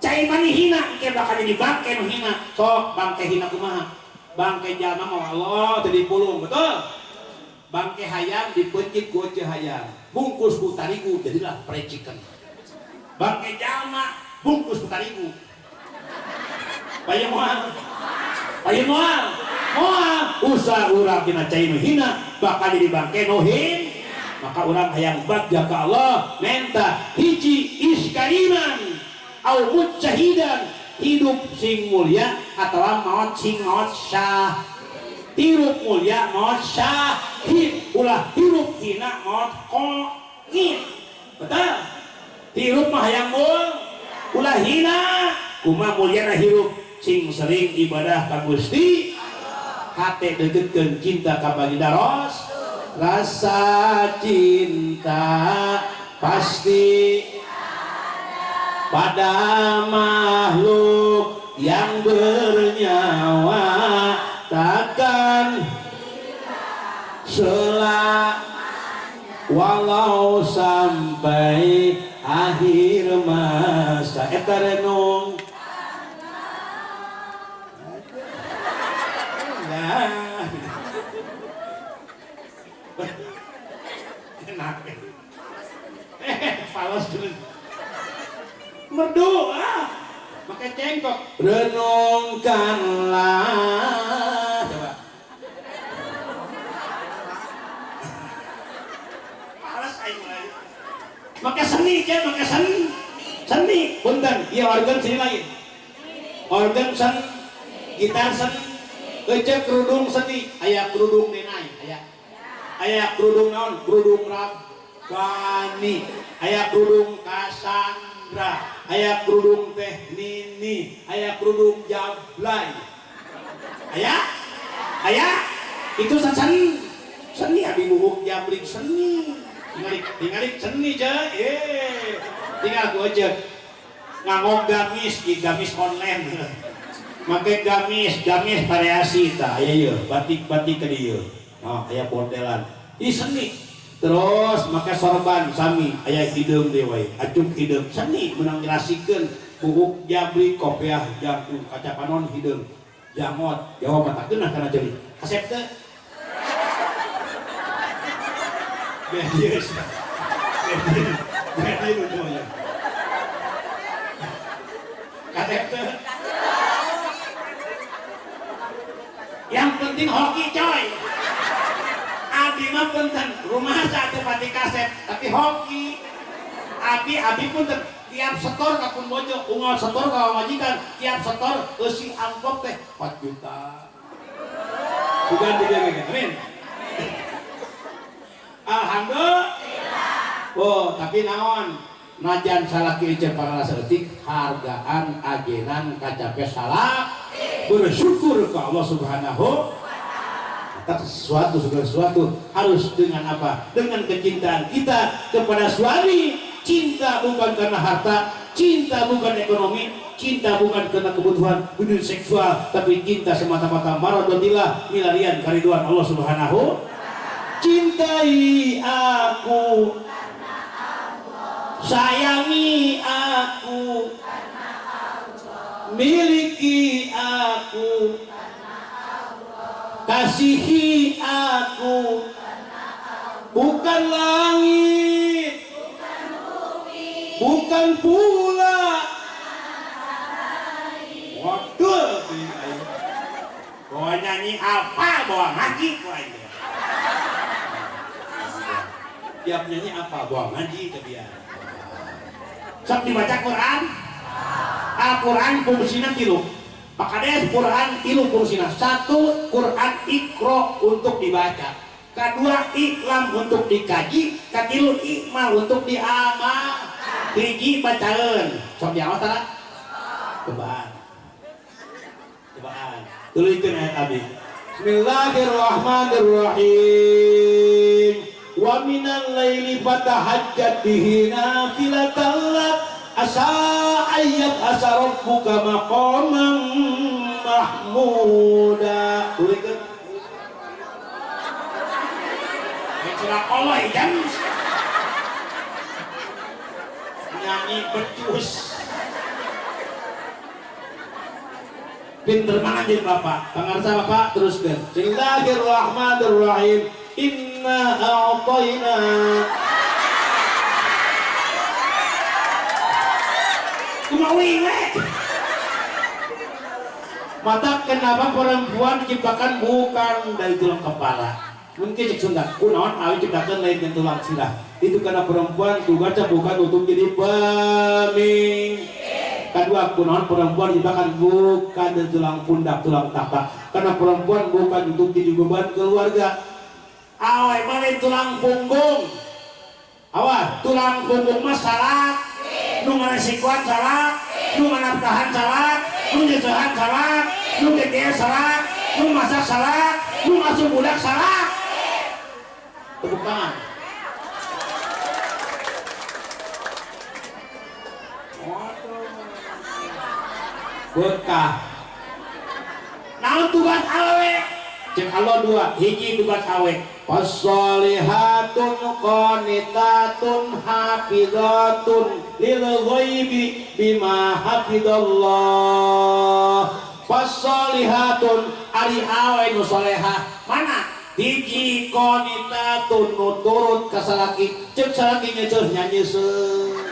Cai mani hina, engke bakal jadi bangke nu hina. Sok bangke hina kumaha? Bangke jalma mah Allah teu dipulung, betul? Bangke hayam dipeuncit ku ece hayam, bungkus ku tarigu jadilah fried chicken. Bangke jalma bungkus ku tarigu. Payu moal. Payu moal. Moal usah urang dina cai nu hina bakal jadi bangke nu hin. Maka urang hayang bagja ka Allah menta hiji iskariman au mujtahidan, hidup sing mulia atau maot sing maot syah. Hirup mulia maot syahid, ulah hirup hina maot koin. Betul? Hirup mah hayang mul ulah hina. Kumaha mulyana hirup sing sering ibadah ka Gusti, hate deukeutkeun cinta ka baginda Rasul. Rasa cinta pasti pada makhluk yang bernyawa takkan selak walau sampai akhir masa. Eta renung. Nah. Enak. Falos dulu. Merdu ah, pakai cengkok. Renungkanlah. Coba. Males aing mulai. Seni je make seni punten ieu organ seni lain. Organ sen, gitar sen, ece kerudung seni, aya kerudung denai, aya. Aya kerudung naon? Kerudung Rabbani, aya kerudung Kasandra, aya kerudung Teh Nini, aya kerudung Jablay. Aya? Aya? Itu seni. Seni abi buuk jabrik seni. Tinggal seni je. Tinggal ku aja. Nganggo gamis, di gamis online. Make gamis, gamis variasi tah aya ieu, batik-batik ka dieu. Oh, aya bordelan. Ih seni. Terus make sorban sami aya hideung deui wae. Acuk hideung seni meunang jelasikeun buuk jabrik kopiah jangkung kaca panon hideung. Jangot, jawab mata geunah kana ceuli. Kasep teu? Beres. Beres lucunya. Kasep teu? Yang penting hoki coy. Abi mah punten, rumah satu pati kasep, tapi hoki. Abi punten, tiap setor ka pun bojo, unggal setor ka majikan, tiap setor eusi amplop teh 4 juta. Bukan dijaga, amin. Alhamdulillah. Oh, tapi naon? Najan salaki ieu para saeutik hargaan ajenan kacape salah. Bersyukur ke Allah Subhanahu. Sesuatu segala sesuatu harus dengan apa? Dengan kecintaan kita kepada suami. Cinta bukan karena harta, cinta bukan ekonomi, cinta bukan karena kebutuhan dunia seksual, tapi cinta semata-mata maradhatillah milarian kariduan Allah Subhanahu. Cintai aku, sayangi aku, miliki aku, kasihi aku, bukan langit, bukan pula. Waduh, bawa nyanyi apa, bawa ngaji, tiap nyanyi apa, bawa ngaji ke dia. Sok dibaca Quran, Al-Quran fungsinya tilu. Makanya Quran tilu fungsinya. Satu, Quran ikro untuk dibaca. Kedua, iklam untuk dikaji. Katilu, ikmal untuk diamal. Hiji bacaan. Sok diawas tara? Cobaan. Cobaan. Tulikeun ayat abi. Bismillahirrahmanirrahim. Wa minal laili fatahajjat bihi nafilatan lak asa ayyat asa rabbuka maqaman mahmuda. Tulikeun. Surah Allah ijan nyanyi becus. Pinter mana jadi bapak? Pangarsa bapak teruskan. Bismillahirrahmanirrahim. Inna a'tayna. Kumawi we. Mata kenapa perempuan diciptakan bukan dari tulang kepala? Mungkin cek Sunda, kunaon awi ciptakan lain dan tulang sirah. Itu karena perempuan tugasnya bukan untuk jadi pemimpin. Kedua, kunaon perempuan diciptakan bukan dari tulang pundak, tulang tapak. Karena perempuan bukan untuk jadi beban keluarga. Awe mana tulang punggung? Awas, tulang punggung mah salah. Nu ngaresikoan salah, nu nganafkahan salah, nu nyesehan salah, nu gegean salah, nu masak salah, nu ngasuh budak salah. Tepuk tangan. Berkah. Naon tugas awewe? Cek Allah dua, hiji tugas awe. Fassolihatun qanitatun hafizatun lil ghaibi bima hafizallah. Fassolihatun ari awe nu solehah. Mana? Hiji qanitatun nu turut ka salaki, ceuk salaki nyeuceuh nyanyiseun.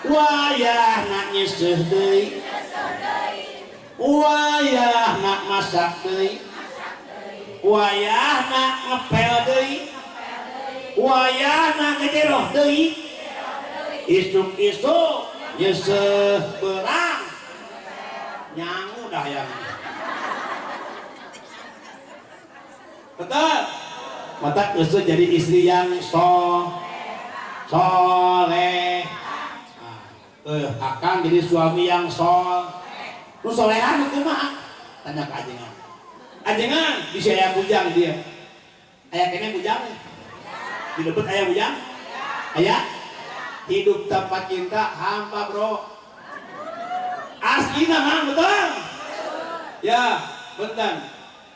Wayah nak nyeuceuh deui, wayah nak masak deui, wayah nak ngepel deui, Wayahna kejeroh deui. Isuk-isuk nyeseh berang. Nyangu dah yang. Betul. Mata nyeseh jadi istri yang soleh. Nah, akang jadi suami yang sol. Lu solehan kumaha? Tanya ke ajengan. Ajengan bisa aya bujang dia. Aya kene bujang. Di lebet aya bujang? Aya? Hidup tanpa cinta hampa, bro. Aslina mah betul. Ya, bentar.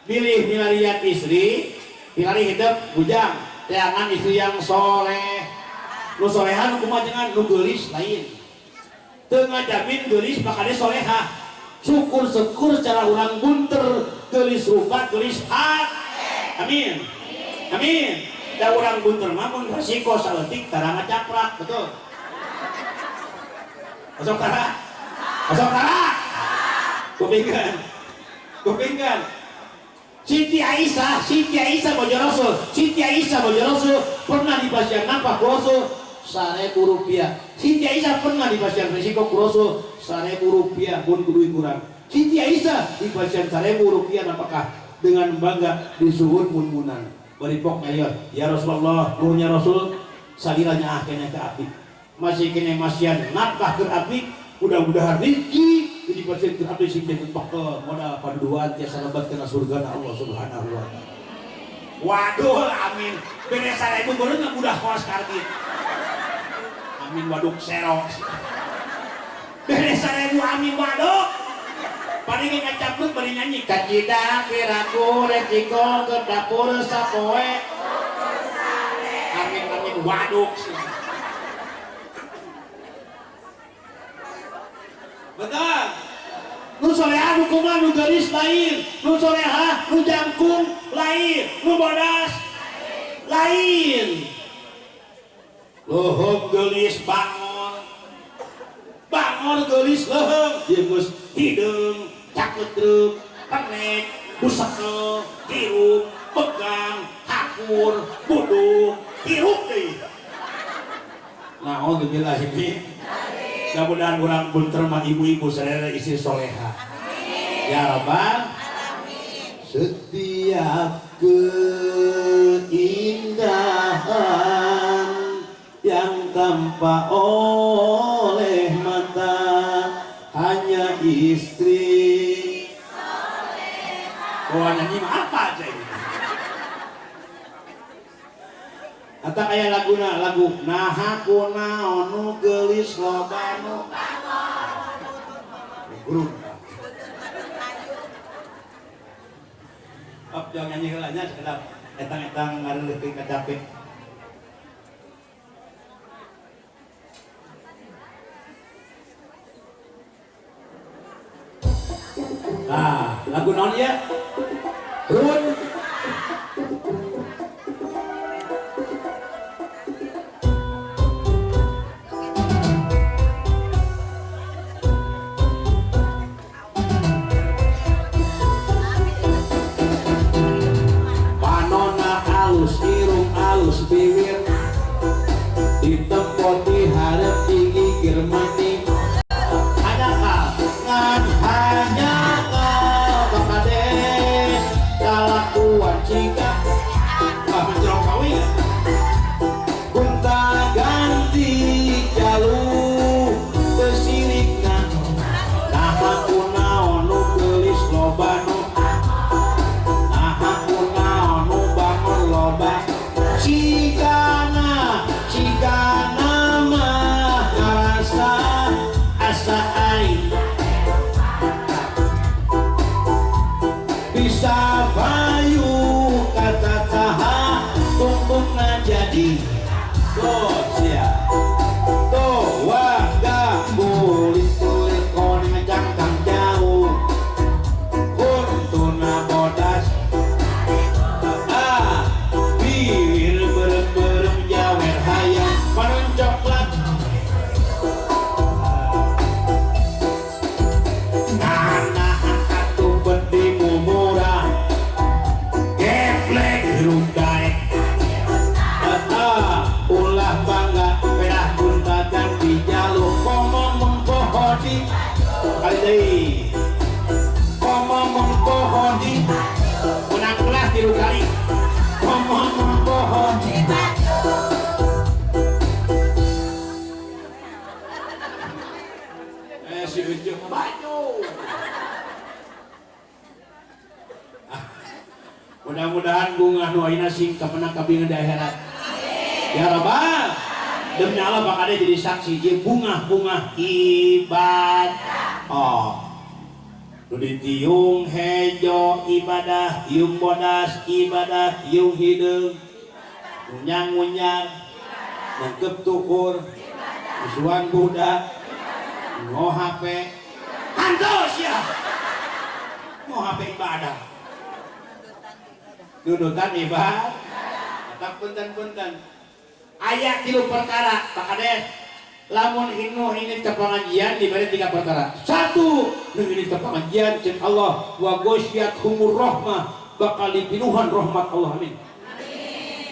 Pilih milarian istri, milari hidup bujang, jangan istri yang soleh. Lu solehan kumaha jangan lu geulis lain. Teu ngajamin geulis bakal solehah. Syukur-syukur secara urang bunter geulis rupa geulis hat. Amin. Amin. Da urang bunter mah mun resiko saeutik tara ngacaprak, betul. Masuk tara. Masuk tara. Kupingkeun. Kupingkeun. Siti Aisyah bojo Rasul, Siti Aisyah bojo Rasul pernah dipasihan nafkah ku Rasul 1.000 rupiah. Siti Aisyah pernah dipasihan resiko ku Rasul 1.000 rupiah pun kudu kurang. Siti Aisyah dipasihan 1.000 rupiah apakah dengan bangga disuhun mun-munan. Bari pok ya Rasulullah, nuhun ya Rasul, salilanya ah kene ka abdi. Masih kene masihan nafkah keur abdi, mudah-mudahan rezeki jadi pasien ke abdi sing ditentokeun modal paduduan tiasa lebat kana surga Allah Subhanahu wa taala. Waduh, amin. Beres 1.000 baru udah kos karbit. Amin waduk serok. Beres 1.000 amin waduk. Paling ngacapruk bari nyanyi kacida piraku resiko ke dapur sapoe. Amin amin waduk. Betul. Nu soleha nu kumaha nu geulis lain, nu soleha nu jangkung lain, nu bodas lain. Leuheung geulis bangor. Bangor geulis leuheung, jeung hideung, cakeutreuk, penek, busekel, hirup, pegang, hakur, budung, hirup deui. Naudzubillah min. Mudah-mudahan orang bunter mah ibu-ibu sadaya istri soleha. Ya Rabbal alamin. Setiap keindahan yang tampak oleh mata hanya istri soleha. Oh, nyanyi mah apa aja ini? Atau kayak laguna lagu naha kunaon nu geulis loba nu guru. Op jangan nyanyi heula nya sakedap etang-etang ngareuleutkeun kacape. Nah, lagu naon ieu? Run. Alus bibir ditempoti harap digigir maning hanya ngan hanya kau bakades kalakuan jika wah mencerok kawin gonta ganti jalu kesirikna nah aku naon nu geulis loba nu nah aku naon nu bangun loba Cigana, cigana mah ngarasa asa aing bisa bayu kata taha tungtungna jadi tuh sia tuh warga kulit-kulit koning cangkang jauh kuntuna bodas bibir berem-berem jawer hayang panon coklat nanahan atuh bedimu murah geblek hirup daek Mudah-mudahan bunga nu ayeuna sing kapenang kabingan di akhirat. Ya Rabbal. Demi Allah Pak Kade jadi saksi ieu bunga-bunga ibadah. Oh. Nu ditiung hejo ibadah, tiung bodas ibadah, tiung hideung. Ngunyang-ngunyang, nangkep tukur, musuhan budak, ngo HP, hantos ya, ngo HP ibadah, dudutan ibadah, tak punten-punten, ayat tilu perkara, Pak Kades, lamun inu ini ke pengajian diberi 3 perkara. 1, nu ini ke pengajian cek Allah wa ghasyiyat humur rahmah, bakal dipinuhan rahmat Allah, amin.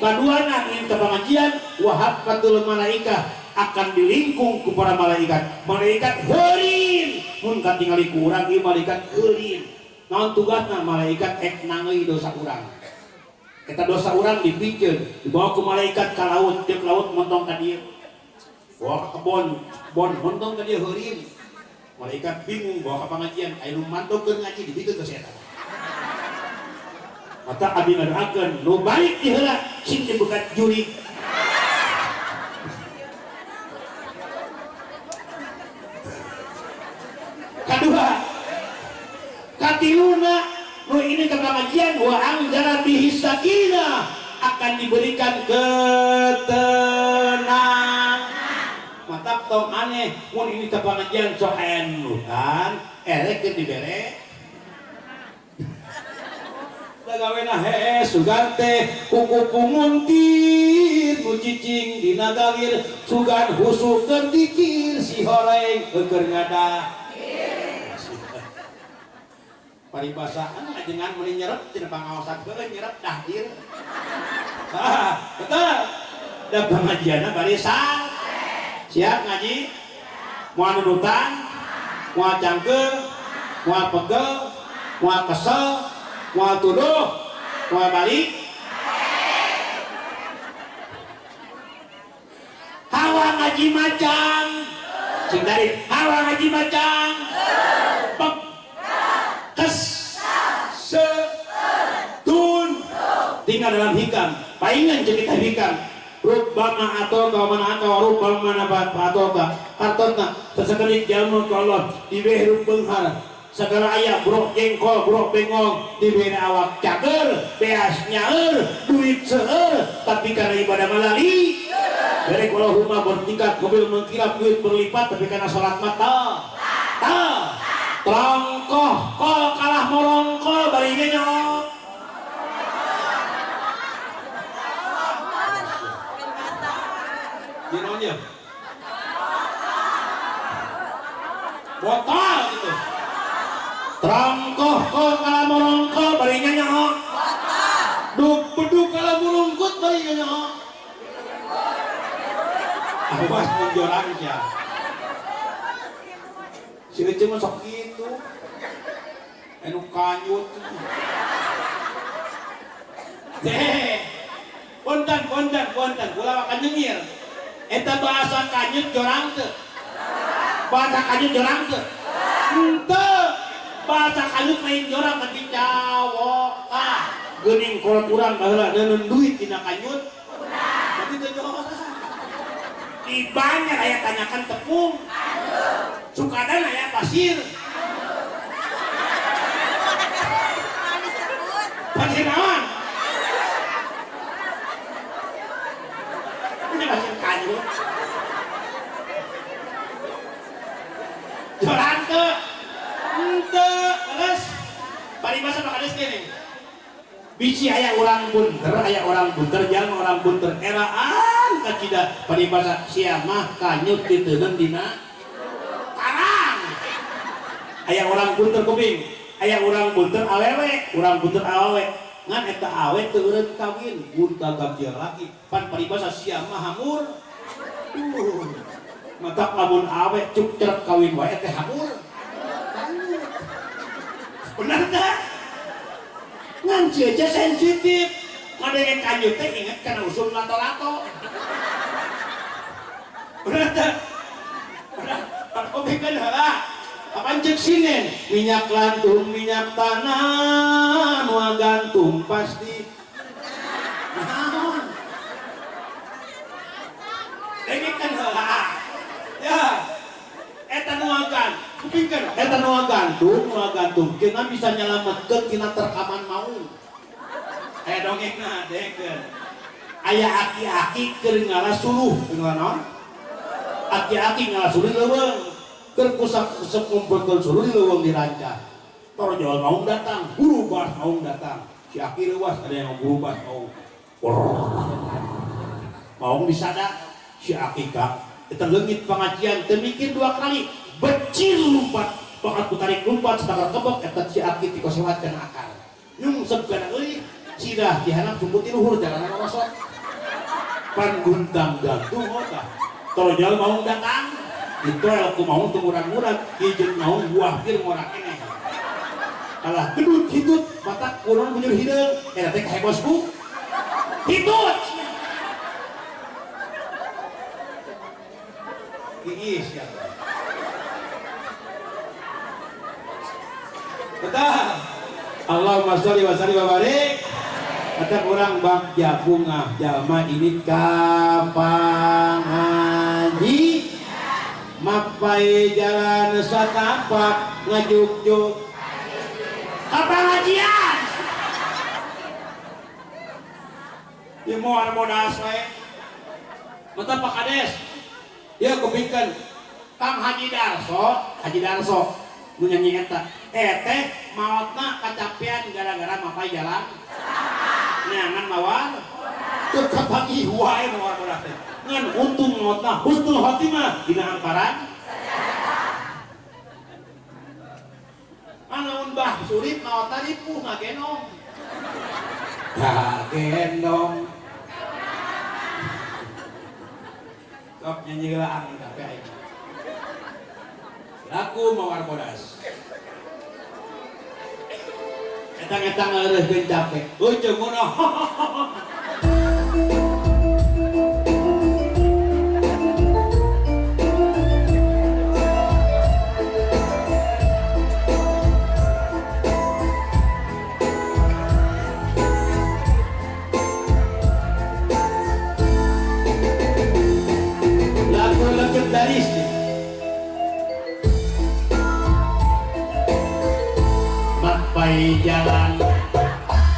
Kaduana ingin ke pengajian wahabbatul malaikah akan dilingkung kepada malaikat. Malaikat heurin mun katingali ku urang ieu malaikat heurin. Naon tugasna malaikat ek nangeui dosa urang. Eta dosa urang dipikeun dibawa ku malaikat ka laut, ceuk laut montong ka dieu. Bawa ka kebon, kebon montong ka dieu heurin. Malaikat bingung bawa ka pengajian, aya nu mantog keur ngaji dibikeun ka si eta. Mata abdi ngadoakeun nu balik di heula sing dibekat juri. Kadua, katiluna nu ini ke pengajian wa anzala bihi sakinah akan diberikan ketenangan. Mata tong aneh mun ini ke pengajian sok aya nurutan erek keur dibere. Gawena hees sugan teh kuku punguntir nu cicing dina galir sugan husuk keur dikir si horeng keur ngadah. Paribasaan ajengan meuni nyerep tina pangaosan heueuh nyerep dahdir. Betul. Da pangajianna barisan. Siap ngaji? Moal nudutan, moal cangkeul, moal pegel, moal kesel, moal tuduh, moal balik. Hawa ngaji macang, sing dari hawa ngaji macang, pek, kes, se, tun, tinggal dalam hikam. Paingan cerita hikam. Rubbama atau kau mana atau rubbama nabat atau ka hartona sesekedik jalma ku Allah dibeh benghar. Segala ayah brok jengkol, brok bengong, diberi awak cager, beas nyaeur, duit seueur, tapi karena ibadah malali, beri kalau rumah bertingkat, mobil mengkilap, duit berlipat, tapi karena sholat mata, ta, terongkoh, kol kalah morongkol, barinya nyok. Gimana? Botol gitu. Terongkoh kol kalah morongkol barinya nyok. Duk beduk kalah murungkut barinya nyok. Awas menjorang ya. Si Ece mah sok kitu. Anu kanyut. Deh. Punten punten punten kula makan nyengir. Eta bahasa kanyut jorang teu. Bahasa kanyut jorang teu. Henteu. Bahasa kanyut lain jorang tapi cawoka. Geuning kolot urang baheula neuneun duit dina kanyut. Berarti teu jorang. Di banyak aya tanyakan tepung. Sukadan aya pasir. Pasir naon? Ini pasir kanyut. Jorang teu. Henteu, terus paribasa Pak Kades gini. Bisi aya urang bunter, jalma orang bunter eraan kacida paribasa sia mah kanyut diteuneun dina karang. Aya orang bunter kuping, aya orang bunter awewe, urang bunter awewe. Ngan eta awe teu eureun kawin, gunta ganti laki. Pan paribasa sia mah hamur. Mata lamun awe cuk cerek kawin wae teh hamur. Benar tak? Ngan aja sensitif. Ngadenge kanyut teh inget kana usum lato-lato. Benar tak? Benar. Pak kobekeun heula. Apaan cek sinen? Minyak lantung, minyak tanah, nu gantung pasti. Dengekeun heula. Ya. Eta nu agan, kupingkeun. Eta nu agantung, cenah bisa nyalametkeun tina terkaman maung. Aya dongengna, dengekeun. Aya aki-aki keur ngala suluh, ngala naon? Aki-aki ngala suluh leuweung. Keur kusak-kusuk ngumpulkeun suluh di leuweung dirancah. Torojol maung datang, guru bas maung datang. Si aki leuwas, ada yang guru bas maung. Maung disada, si aki kang eta leungit pengajian teu mikir dua kali, becil lumpat, bakat kutarik lumpat satakar kebek eta si aki tikosewat kana akar. Nyungsep kana euy, sidah dihanap jumputi luhur jalanan rosot. Pan guntang gantung tah. Torojol maung datang, ditoel ku maung teu murang-murang, hijeun maung buah pir ngora keneh. Kalah gedut hitut, mata kurang bujur hideung, eta teh kahebos ku. Hitut. Iis ya. Betul. Allahumma sholli wa sallim wa barik. Kata orang bagja bunga jalma ini kapangaji mapai jalan satapak ngajuk-juk kapangajian. Ya mau ada bodas wae. Mata Pak Kades. Ya kupingkeun Kang Haji Darso nu nyanyi eta. Teh maotna kacapean gara-gara mapai jalan. Neangan mawar. Teu kapanggih wae mawar bodas teh. Ngan untung maotna husnul khotimah dina hamparan. Lamun Bah Surip maotna ripuh ngagendong. Ngagendong. Sok nyanyi heula kape aing. Laku mawar bodas. Etang-etang ngareuhkeun capek. Ujung ngono. Mapai jalan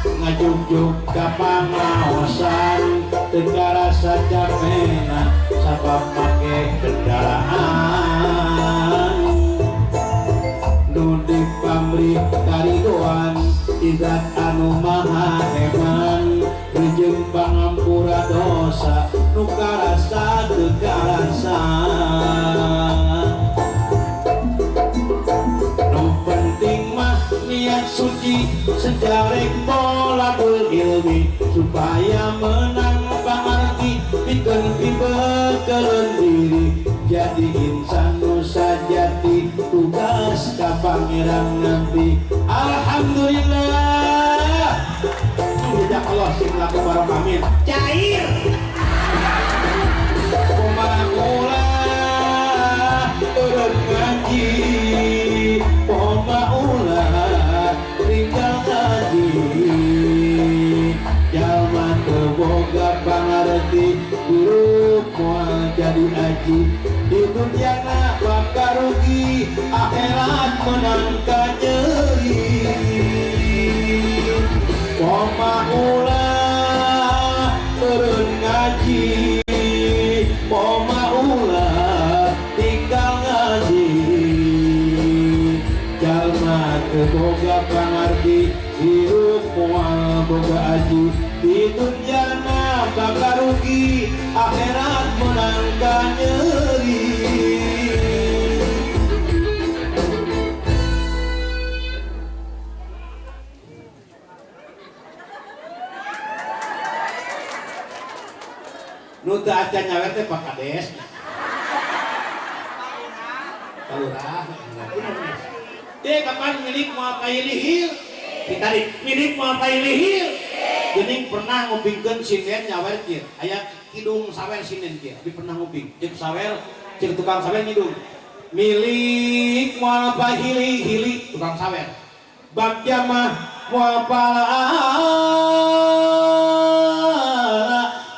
ngajuk-juk ka pangaosan teu karasa capena sabab make kendaraan nu dipamrih karidoan idat anu maha eman jeung pangampura dosa nu karasa teu karasa. Nu penting mah niat suci sejarek tolabul ilmi supaya menang pangarti pikeun pibekeleun diri jadi insan nu sajati tugas ka pangeran nanti. Alhamdulillah. Tidak Allah sing laku bareng amin. Cair. Kumaha ulah turun ngaji, kumaha ulah tinggal ngaji. Jalma teu boga pangarti, guru moal jadi aji. Di dunia na bakal rugi, akhirat menang kanyeri. Poma ulah turun ngaji, poma ulah tinggal ngaji. Jalma teu boga pangarti, hirup moal boga aji. Di dunia na bakal rugi, akhirat menang kanyeri. Nu teu acan nyawer teh Pak Kades. Pak Lurah. Teh kapan milik moal pailihil? Ditarik milik moal pailihil. Geuning pernah ngupingkeun sinden nyawer kieu. Aya kidung sawer sinden kieu. Abi pernah nguping. Ceuk sawer, ceuk tukang sawer ngidung. Milik moal pailihili tukang sawer. Bagja mah moal pala.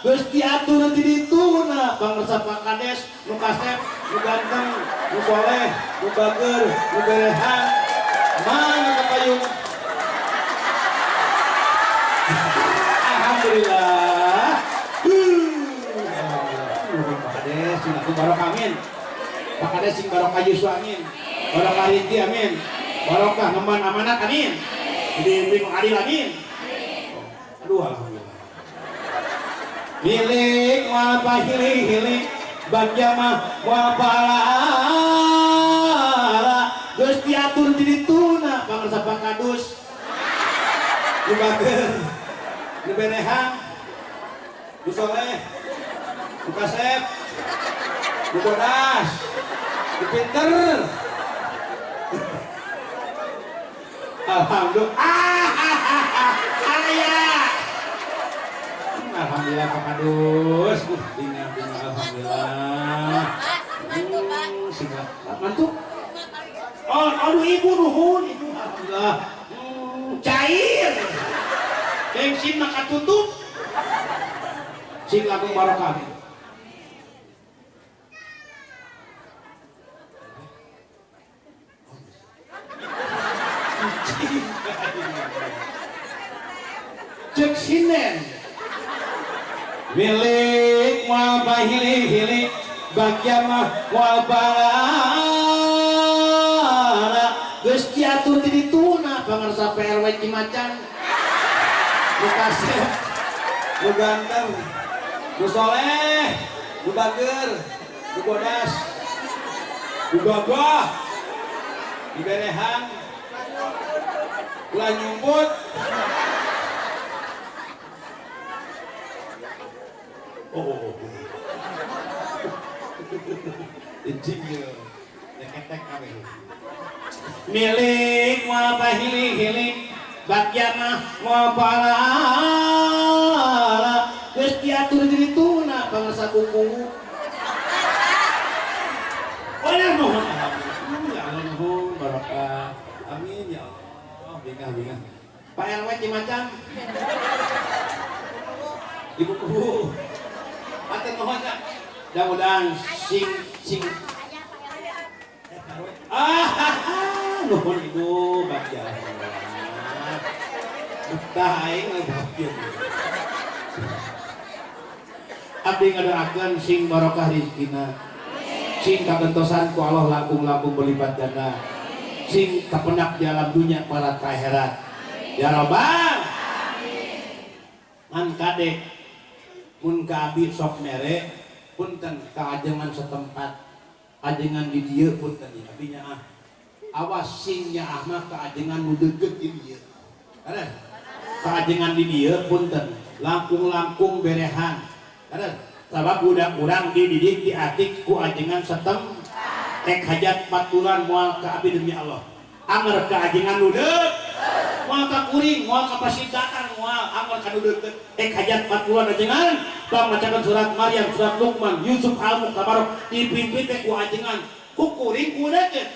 Geus diatur ti ditu dituna pangersa Pak Kades nu kasep nu ganteng nu soleh nu bager nu berehan mana kapayun. Alhamdulillah. Pak Kades sing aku barokah amin. Pak Kades sing barokah yuswa amin. Barokah rezeki amin. Barokah ngemban amanat amin. Dibimbing adil amin. Aduh alhamdulillah. Milik moal pahili-hili bagja mah moal pahala geus diatur di dituna pangersa Pak Kadus nu bager nu berehan nu soleh nu kasep nu bodas nu pinter. Alhamdulillah. Ayah. Alhamdulillah Pak Kadus. Bingah bingah alhamdulillah. Mantuk. Oh, aduh ibu nuhun ibu alhamdulillah. Cair. Bensin maka tutup. Sing lagu barokah. Cek sinen milik moal pahili-hili bagja mah moal pahala geus diatur di dituna pangersa PRW Cimacan nu kasep nu ganteng nu soleh nu bager nu bodas nu gagah diberehan ulah nyumput. Oh, ijing neketek kabeh. Milik moal pahili-hili bagja mah moal pahala geus diatur di dituna pangersa kuku. Oh, nuhun alhamdulillah. Ya Allah nuhun barokah. Amin ya Allah. Bingah bingah. Pak RW Cimacan. Ibu kubu. Aten nuhun ya. Mudah-mudahan sing sing nuhun ibu bagja. Betah aing bahagia. Abdi ngadoakeun sing barokah rezekina. Sing kagentosan ku Allah langkung-langkung berlipat ganda. Sing kapendak di alam dunia para akhirat. Ya Rabbal. Ngan kadek mun ka abi sok mere punten ka ajengan setempat ajengan di dieu punten ieu abi nyaah awas sing nyaah mah ka ajengan nu deukeut di dieu. Kada ka ajengan di dieu punten langkung-langkung berehan. Kada sabab budak urang dididik diatik ku ajengan setempat rek hajat baturan moal ka abi demi Allah. Anger ka ajengan nu deukeut moal ka kuring moal ka pasitaan moal anger ka nu deukeut rek hajat baturan ajengan bang macakeun surat Maryam surat Luqman Yusuf Al-Mulk Tabarok dipimpin teh ku ajengan ku kuring ku deukeut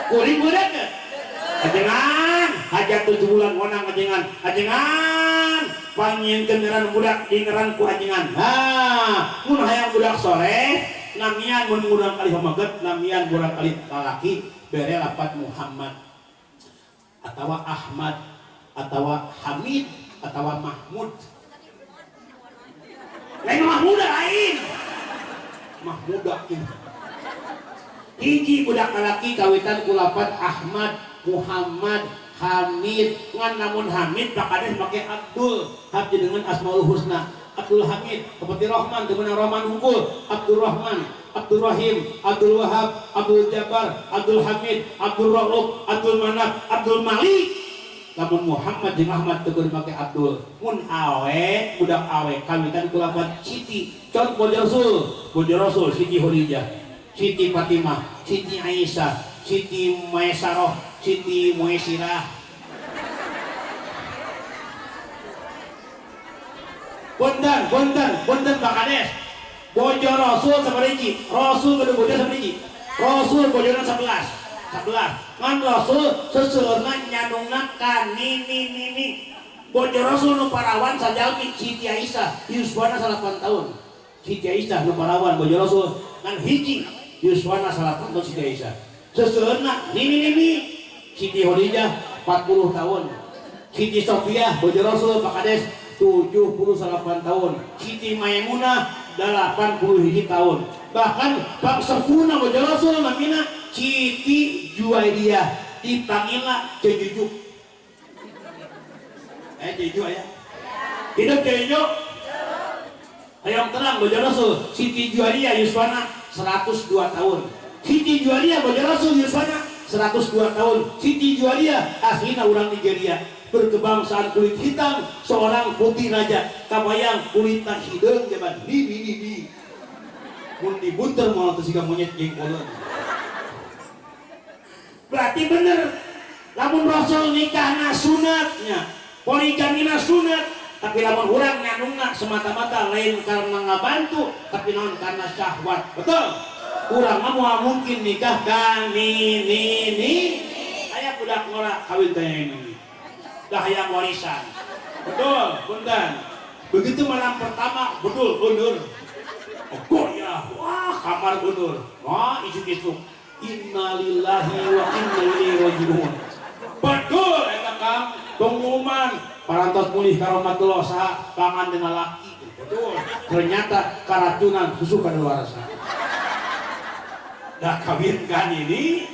kuring ku deukeut ajengan hajat 7 bulan monang ajengan ajengan pangnyieunkeun ngaran budak di ngaran ku ajengan. Nah mun hayang budak soleh namian mun murang kali homeget namian murang kali lalaki bere lapat Muhammad atawa Ahmad atawa Hamid atawa Mahmud. Lain Mahmuda lain Mahmuda hiji budak lalaki kawitan ku lapat Ahmad Muhammad Hamid ngan namun Hamid pakades make Abdul habdi dengan Asmaul Husna Abdul Hamid seperti Rahman dengan Rahman hungkul Abdul Rahman Abdul Rahim Abdul Wahab Abdul Jabbar Abdul Hamid Abdul Rauf Abdul Manaf Abdul Malik. Lamun Muhammad jeung Ahmad teu kudu make Abdul mun awe budak awe kawitan ku lapat Siti con bojo Rasul Siti Khadijah Siti Fatimah Siti Aisyah Siti Maisaroh Siti Muaisirah. Punten punten punten Pak Kades bojo Rasul sabariji Rasul kudu bojo sabariji Rasul bojona 11 ngan Rasul seseueurna nyandungna ka nini nini bojo Rasul nu parawan sajalmi Siti Aisyah yuswana 8 tahun. Siti Aisyah nu parawan bojo Rasul ngan hiji yuswana 8 tahun Siti Aisyah. Seseueurna nini-nini Siti Khadijah 40 tahun. Siti Sofiyah bojo Rasul Pak Kades 78 tahun. Siti Maimunah 81 tahun. Bahkan Pak Sempurna bojo Rasul namina Siti Juwairiyah dipanggilna Cejujuk. Cejujuk aya. Hidup Cejujuk. Hayang terang bojo Rasul Siti Juwairiyah yuswana 102 tahun. Siti Juwairiyah bojo Rasul yuswana 102 tahun. Siti Juwairiyah aslina urang Nigeria, berkebangsaan kulit hitam, seorang putih raja. Kabayang kulitna hideung jaman bibi-bibi. Mun dibunter moal teu siga monyet jengkoleun. Berarti bener lamun Rasul nikahna sunatnya, poligamina sunat, tapi lamun urang nyandungna semata-mata lain karena ngabantu, tapi naon karena syahwat. Betul? Urang mah moal mungkin nikah ka ni ni ni. Aya budak ngora kawin teh ini. Dah hayang warisan. Betul, punten. Begitu malam pertama bedul undur. Oh ya, wah kamar undur. Wah isuk-isuk. Innalillahi wa inna ilaihi raji'un. Betul eta Kang, pengumuman parantos mulih ka rahmatullah saha pangan dengan laki. Betul. Ternyata karacunan susu kadaluarsa. Dah kawin kan ini.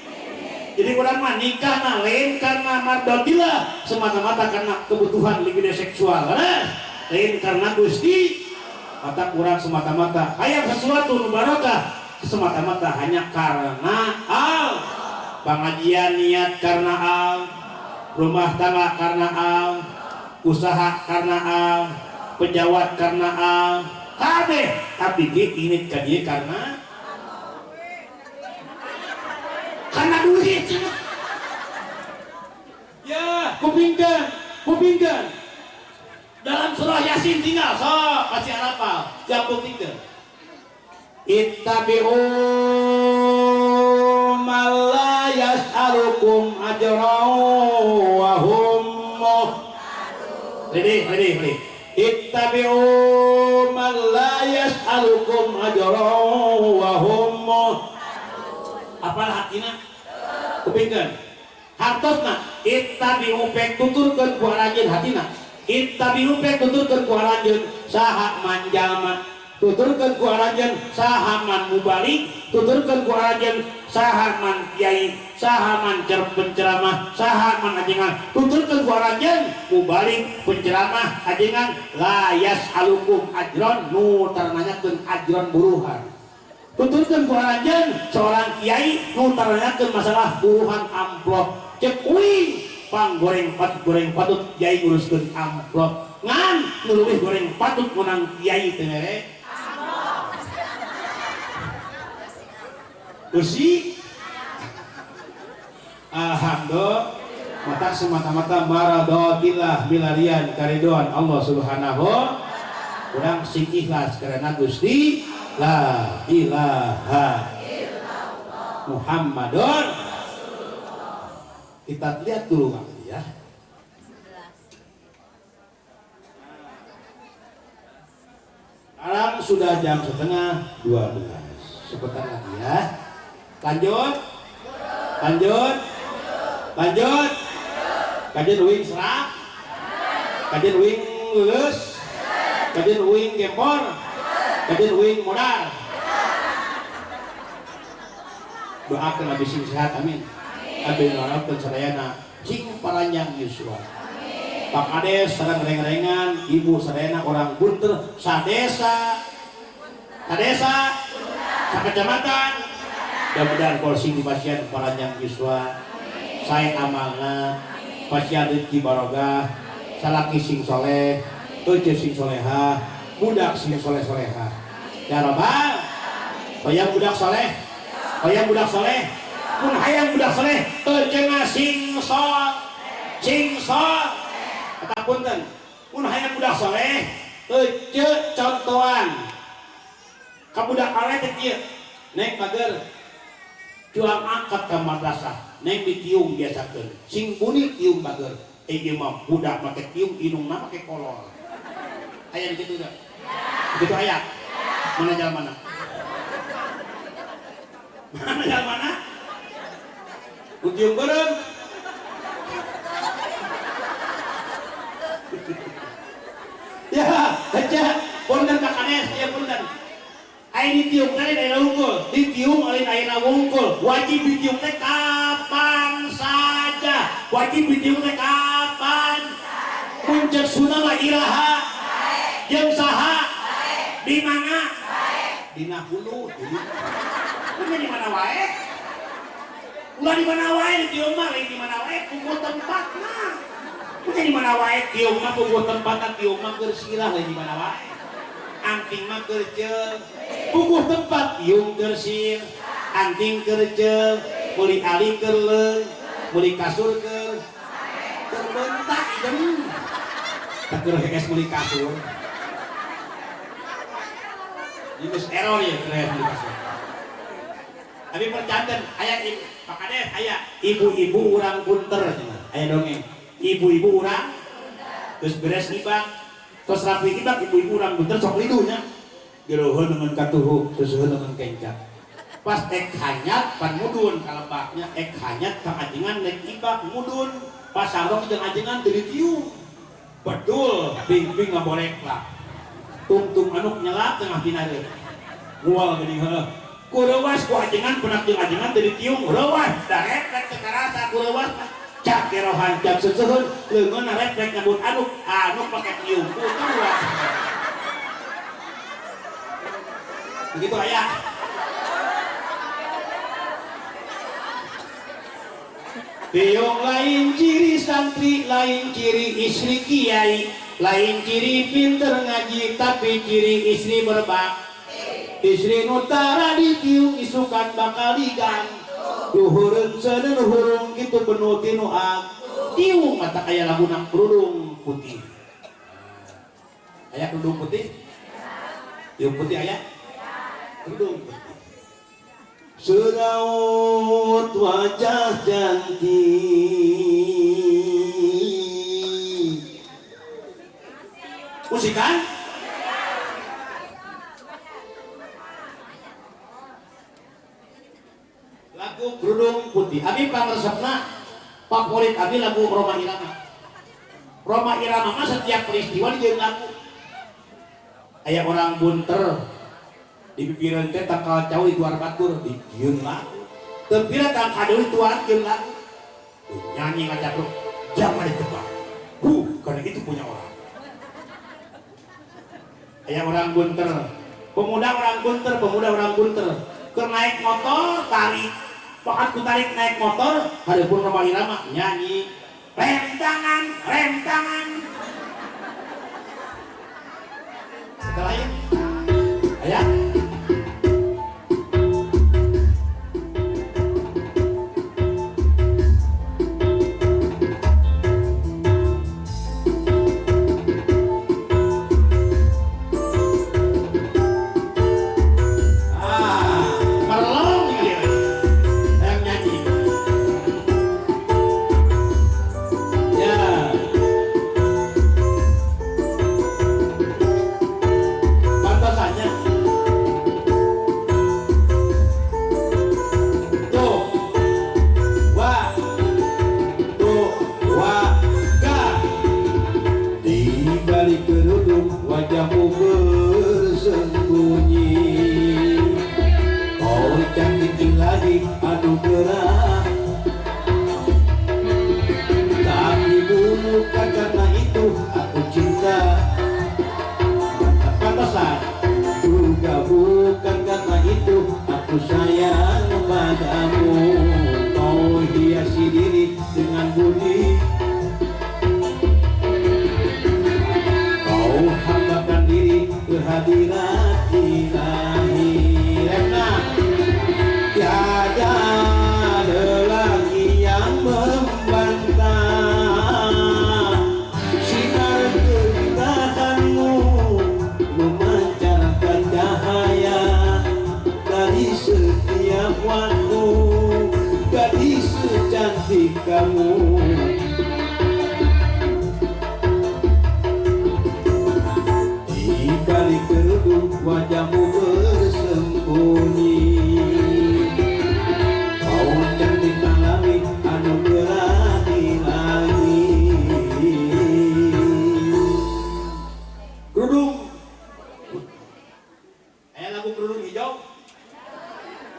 Jadi orang mah nikah mah lain karena mardadillah, semata-mata karena kebutuhan libido seksual. Nah, lain karena Gusti, mata kurang semata-mata hayang sesuatu nu barokah semata-mata hanya karena al. Pengajian niat karena al, rumah tangga karena al, usaha karena al, pejabat karena al, kabeh tapi ge init ka dieu karena duit. Ya, kupingkeun, kupingkeun. Dalam surah Yasin tinggal sok pasti hafal, jam buktikan. Ittabi'u man la yas'alukum ajran wa hum muhtadun. Ready, ready, ready. Ittabi'u man la yas'alukum ajran wa hum muhtadun. Apal hatina? Kupingkeun. Hartosna ittabi'u pek tuturkeun ku aranjeun hatina. Ittabi'u pek tuturkeun ku aranjeun saha manjalma. Tuturkeun ku aranjeun saha man mubalik, tuturkeun ku aranjeun saha man kiai, saha man penceramah, saha man ajengan. Tuturkeun ku aranjeun mubalik, penceramah, ajengan la yas'alukum ajron nu taranyakeun ajron buruhan. Tuturkeun ku aranjeun seorang kiai nu taranyakeun masalah buruhan amplop. Cek uing pang goreng patut goreng patut kiai nguruskeun amplop. Ngan nu leuwih goreng patut menang kiai teu mere. Usi alhamdulillah mata semata-mata maradhatillah milarian karidoan Allah Subhanahu. Urang sing ikhlas karena Gusti la ilaha illallah Muhammadun. Kita lihat dulu Kang ya. Sekarang sudah jam 11:30. Sebentar lagi ya. Lanjut. Lanjut. Lanjut. Kajian uing serak. Kajian uing lulus. Kajian uing gempor. Kajian uing modal. Doakan abis sing sehat, amin. Abis doakan sadayana sing paranjang yuswa. Pak Kades sareng reng-rengan, ibu sadayana orang Bunter, sadesa, sadesa, sakecamatan. Mudah-mudahan kol sing dipasihan paranjang yuswa. Sae amalna, pasihan rezeki barokah, salaki sing soleh, ece sing soleha, budak sing soleh-soleha. Ya Rabbal, hayang budak soleh, hayang budak soleh, mun hayang budak soleh, ecena sing sol, sing sol. Kata punten, mun hayang budak soleh, ece contohan. Ka budak aleh teh kieu, neng pager, juang angkat ka madrasah, neng ditiung biasakeun, sing buni tiung pager. Ieu mah budak make tiung, indungna make kolor. Aya di kitu teh? Kitu aya? Mana jalmana? Mana jalmana? Nu tiung beureum. Ya, aja punten Pak Kades, ya punten. Aya ditiung teh aya wungkul, ditiung lain aya wungkul. Wajib ditiung teh kapan saja. Wajib ditiung teh kapan? Puncak sunah mah iraha. Jeung saha? Di mana? Dina hulu. Mun di mana wae? Ulah di mana wae ditiung mah, lain di mana wae puguh tempatna. Mun di mana wae tiung mah puguh tempatna, tiung mah keur sirah lain di mana wae. Anting mah keur ceul, puguh tempat tiung keur sir, anting keur ceul, meuli ali keur leung, meuli kasur keur bentak idem. Tak keur heges meuli kasur. Ini geus error ya keur heges meuli kasur. Tapi percanten aya Pak Kades aya ibu-ibu urang Bunter cenah, aya dongeng. Ibu-ibu urang terus beres ibak, terus rapi ibak, ibu-ibu urang Bunter sok liduhnya. Geroheun dengan katuhu, susuheun dengan kencak. Pas ek hanyat pan mudun kalebaknya, ek hanyat ka ajengan nek ibak mudun, pas sarong jeung ajengan teu ditiung. Bedul ping-ping ngaborek lah. Tungtung anuk nyelap tengah pinareut. Mual geuning heuh. Ku reuwas ku ajengan penak jeung ajengan teu ditiung, reuwas da refleks teu karasa ku reuwas. Cak kerohan cak seuseun leungeunna refleks nyambut anuk, anuk pake tiung ku reuwas. Begitu aya. Tiung lain ciri santri, lain ciri istri kiai, lain ciri pinter ngaji, tapi ciri istri berbakti. Istri nu tara ditiung isukan bakal diganti. Luhureun seuneun hurung kitu penuh tinu ag. Tiung mata aya laguna kerudung putih. Aya kerudung putih? Tiung putih aya? Kerudung putih. Seraut wajah cantik. Musikan? Lagu Kerudung Putih. Abi pangresepna favorit abi lagu Rhoma Irama. Rhoma Irama mah setiap peristiwa dijieun lagu. Aya orang Bunter di pipireun teh tangkal cau di tuar batur dijieun lagu. Teu pira tangkal deui tuarkeun lagu. Nyanyi ngacapruk, jangan ditebak. Karena itu punya orang. Aya orang Bunter, pemuda orang Bunter, pemuda orang Bunter. Keur naik motor tarik, pakat ku tarik naik motor, hareupeun Rhoma Irama nyanyi rem tangan, rem tangan. Kita lain, aya. Wajahmu bersembunyi, kau cantik lagi anugerah, tapi bukan karena itu aku cinta. Pantasan juga bukan karena itu aku sayang padamu. Kau hiasi diri dengan budi, hambakan diri kehadirat ilahi. Remna tiada lelaki yang membantah sinar keindahanmu memancarkan cahaya dari setiap hijau?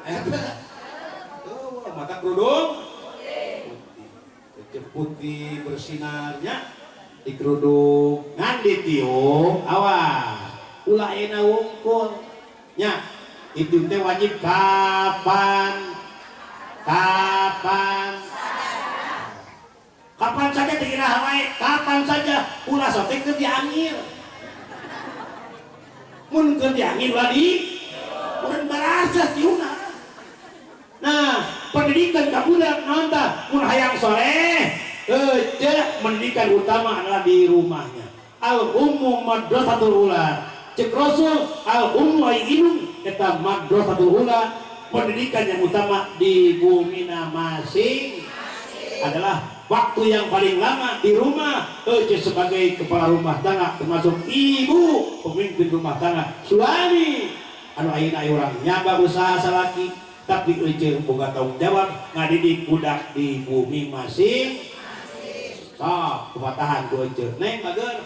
Aya teu? Tuh, mata kerudung putih. Putih bersinarnya di kerudung ngan ditiup awas ulah ayeuna wungkul nya itu teh wajib kapan kapan kapan saja dikira wae kapan saja ulah sote keur diangir mun keur diangir ulah di urang barasa tiuna. Nah pendidikan ka budak naon tah mun hayang soleh pendidikan utama adalah di rumahnya. Al ummu madrasatul ula cek Rasul al ummu ai indung eta madrasatul ula pendidikan yang utama di bumina masing adalah waktu yang paling lama di rumah sebagai kepala rumah tangga termasuk ibu pemimpin rumah tangga suami anu ayeuna aya urang nyaba usaha salaki tapi euceu boga tanggung jawab ngadidik budak di bumi masing sok kepatahan ku euceu neng bager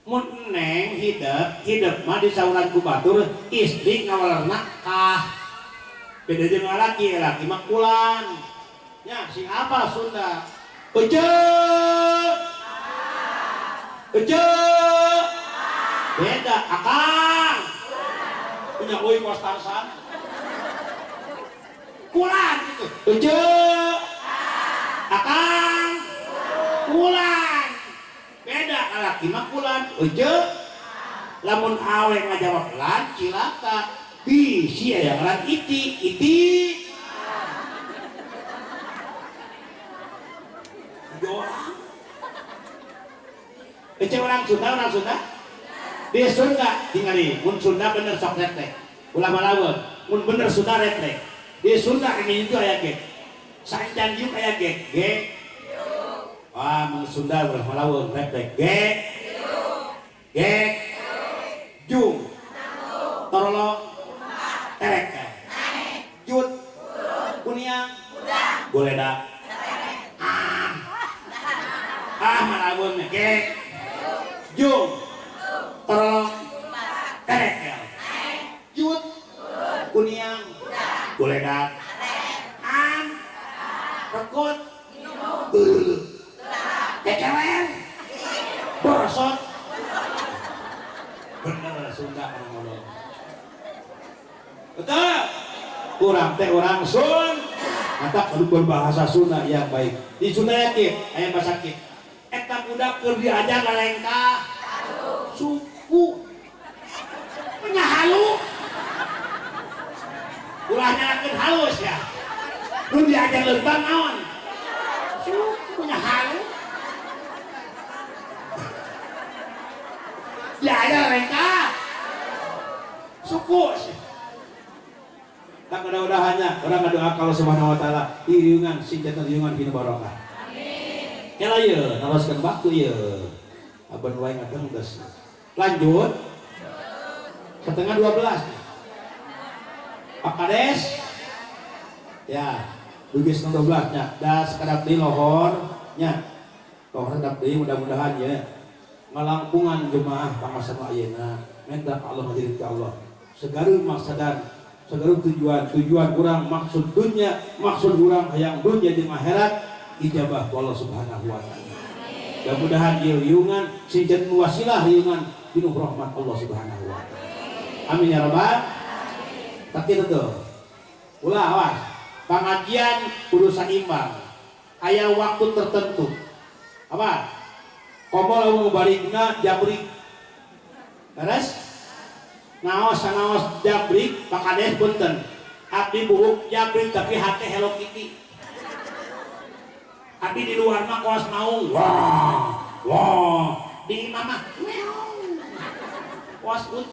mun neng hidep hidep mah disauran ku batur istri ngawalerna kah beda jeung lalaki lalaki mah kulan nya sing apa Sunda euceu euceu beda akang punya euy kos Tarsan kulan gitu euceu akang kulan beda lalaki mah kulan euceu lamun awe ngajawab lan cilaka bisi aya ngaran iti iti orang euceu orang Sunda di Sunda tingali mun Sunda bener sok retrek ulah malaweun mun bener Sunda retrek di Sunda ini itu aya ge saencan diuk aya ge ge wah mun Sunda ulah malaweun retrek ge ge jung torolong terek jut kuniang goledak ah malaweun ge jung torolong terek jut kuniang goledak am rekut kecewer borosot bener Sunda ngomong betul urang teh urang Sun mata kudu berbahasa Sunda yang baik di Sunda yakin aya bahasa kieu eta budak keur diajar lalengkah suku punya halu ulah nyalakeun halus ya nu diajar leumpang naon suku punya halu diajar lalengkah suku tak mudah-mudahannya orang ngadoa kalau subhanahu wa ta'ala iriungan sing janten riungan pinu barokah. Amin. Kela ye naroskeun waktu ye aban wae ngadeng geus. Lanjut 11:30 Pak Kades ya dugi 11:30 nya da sakedap deui lohor nya lohor sadap deui mudah-mudahan ya ngalangkungan jemaah pangasana ayeuna minta ka Allah hadir ka Allah segaru maksadan segaru tujuan tujuan urang maksud dunya maksud urang hayang dunya jeung akhirat ijabah ku Allah Subhanahu wa taala. Mudah-mudahan ieu riungan sing janten wasilah riungan pinuh rahmat Allah Subhanahu wa taala. Amin ya rabbal. Tapi itu ulah awas pengajian kudu saimbang aya waktu tertentu apa komo lamun balikna jabrik beres naos sanaos jabrik Pak Kades punten abdi buhuk jabrik tapi hate Hello Kitty abdi di luar mah kos mau wah wah di imah mah meow kos.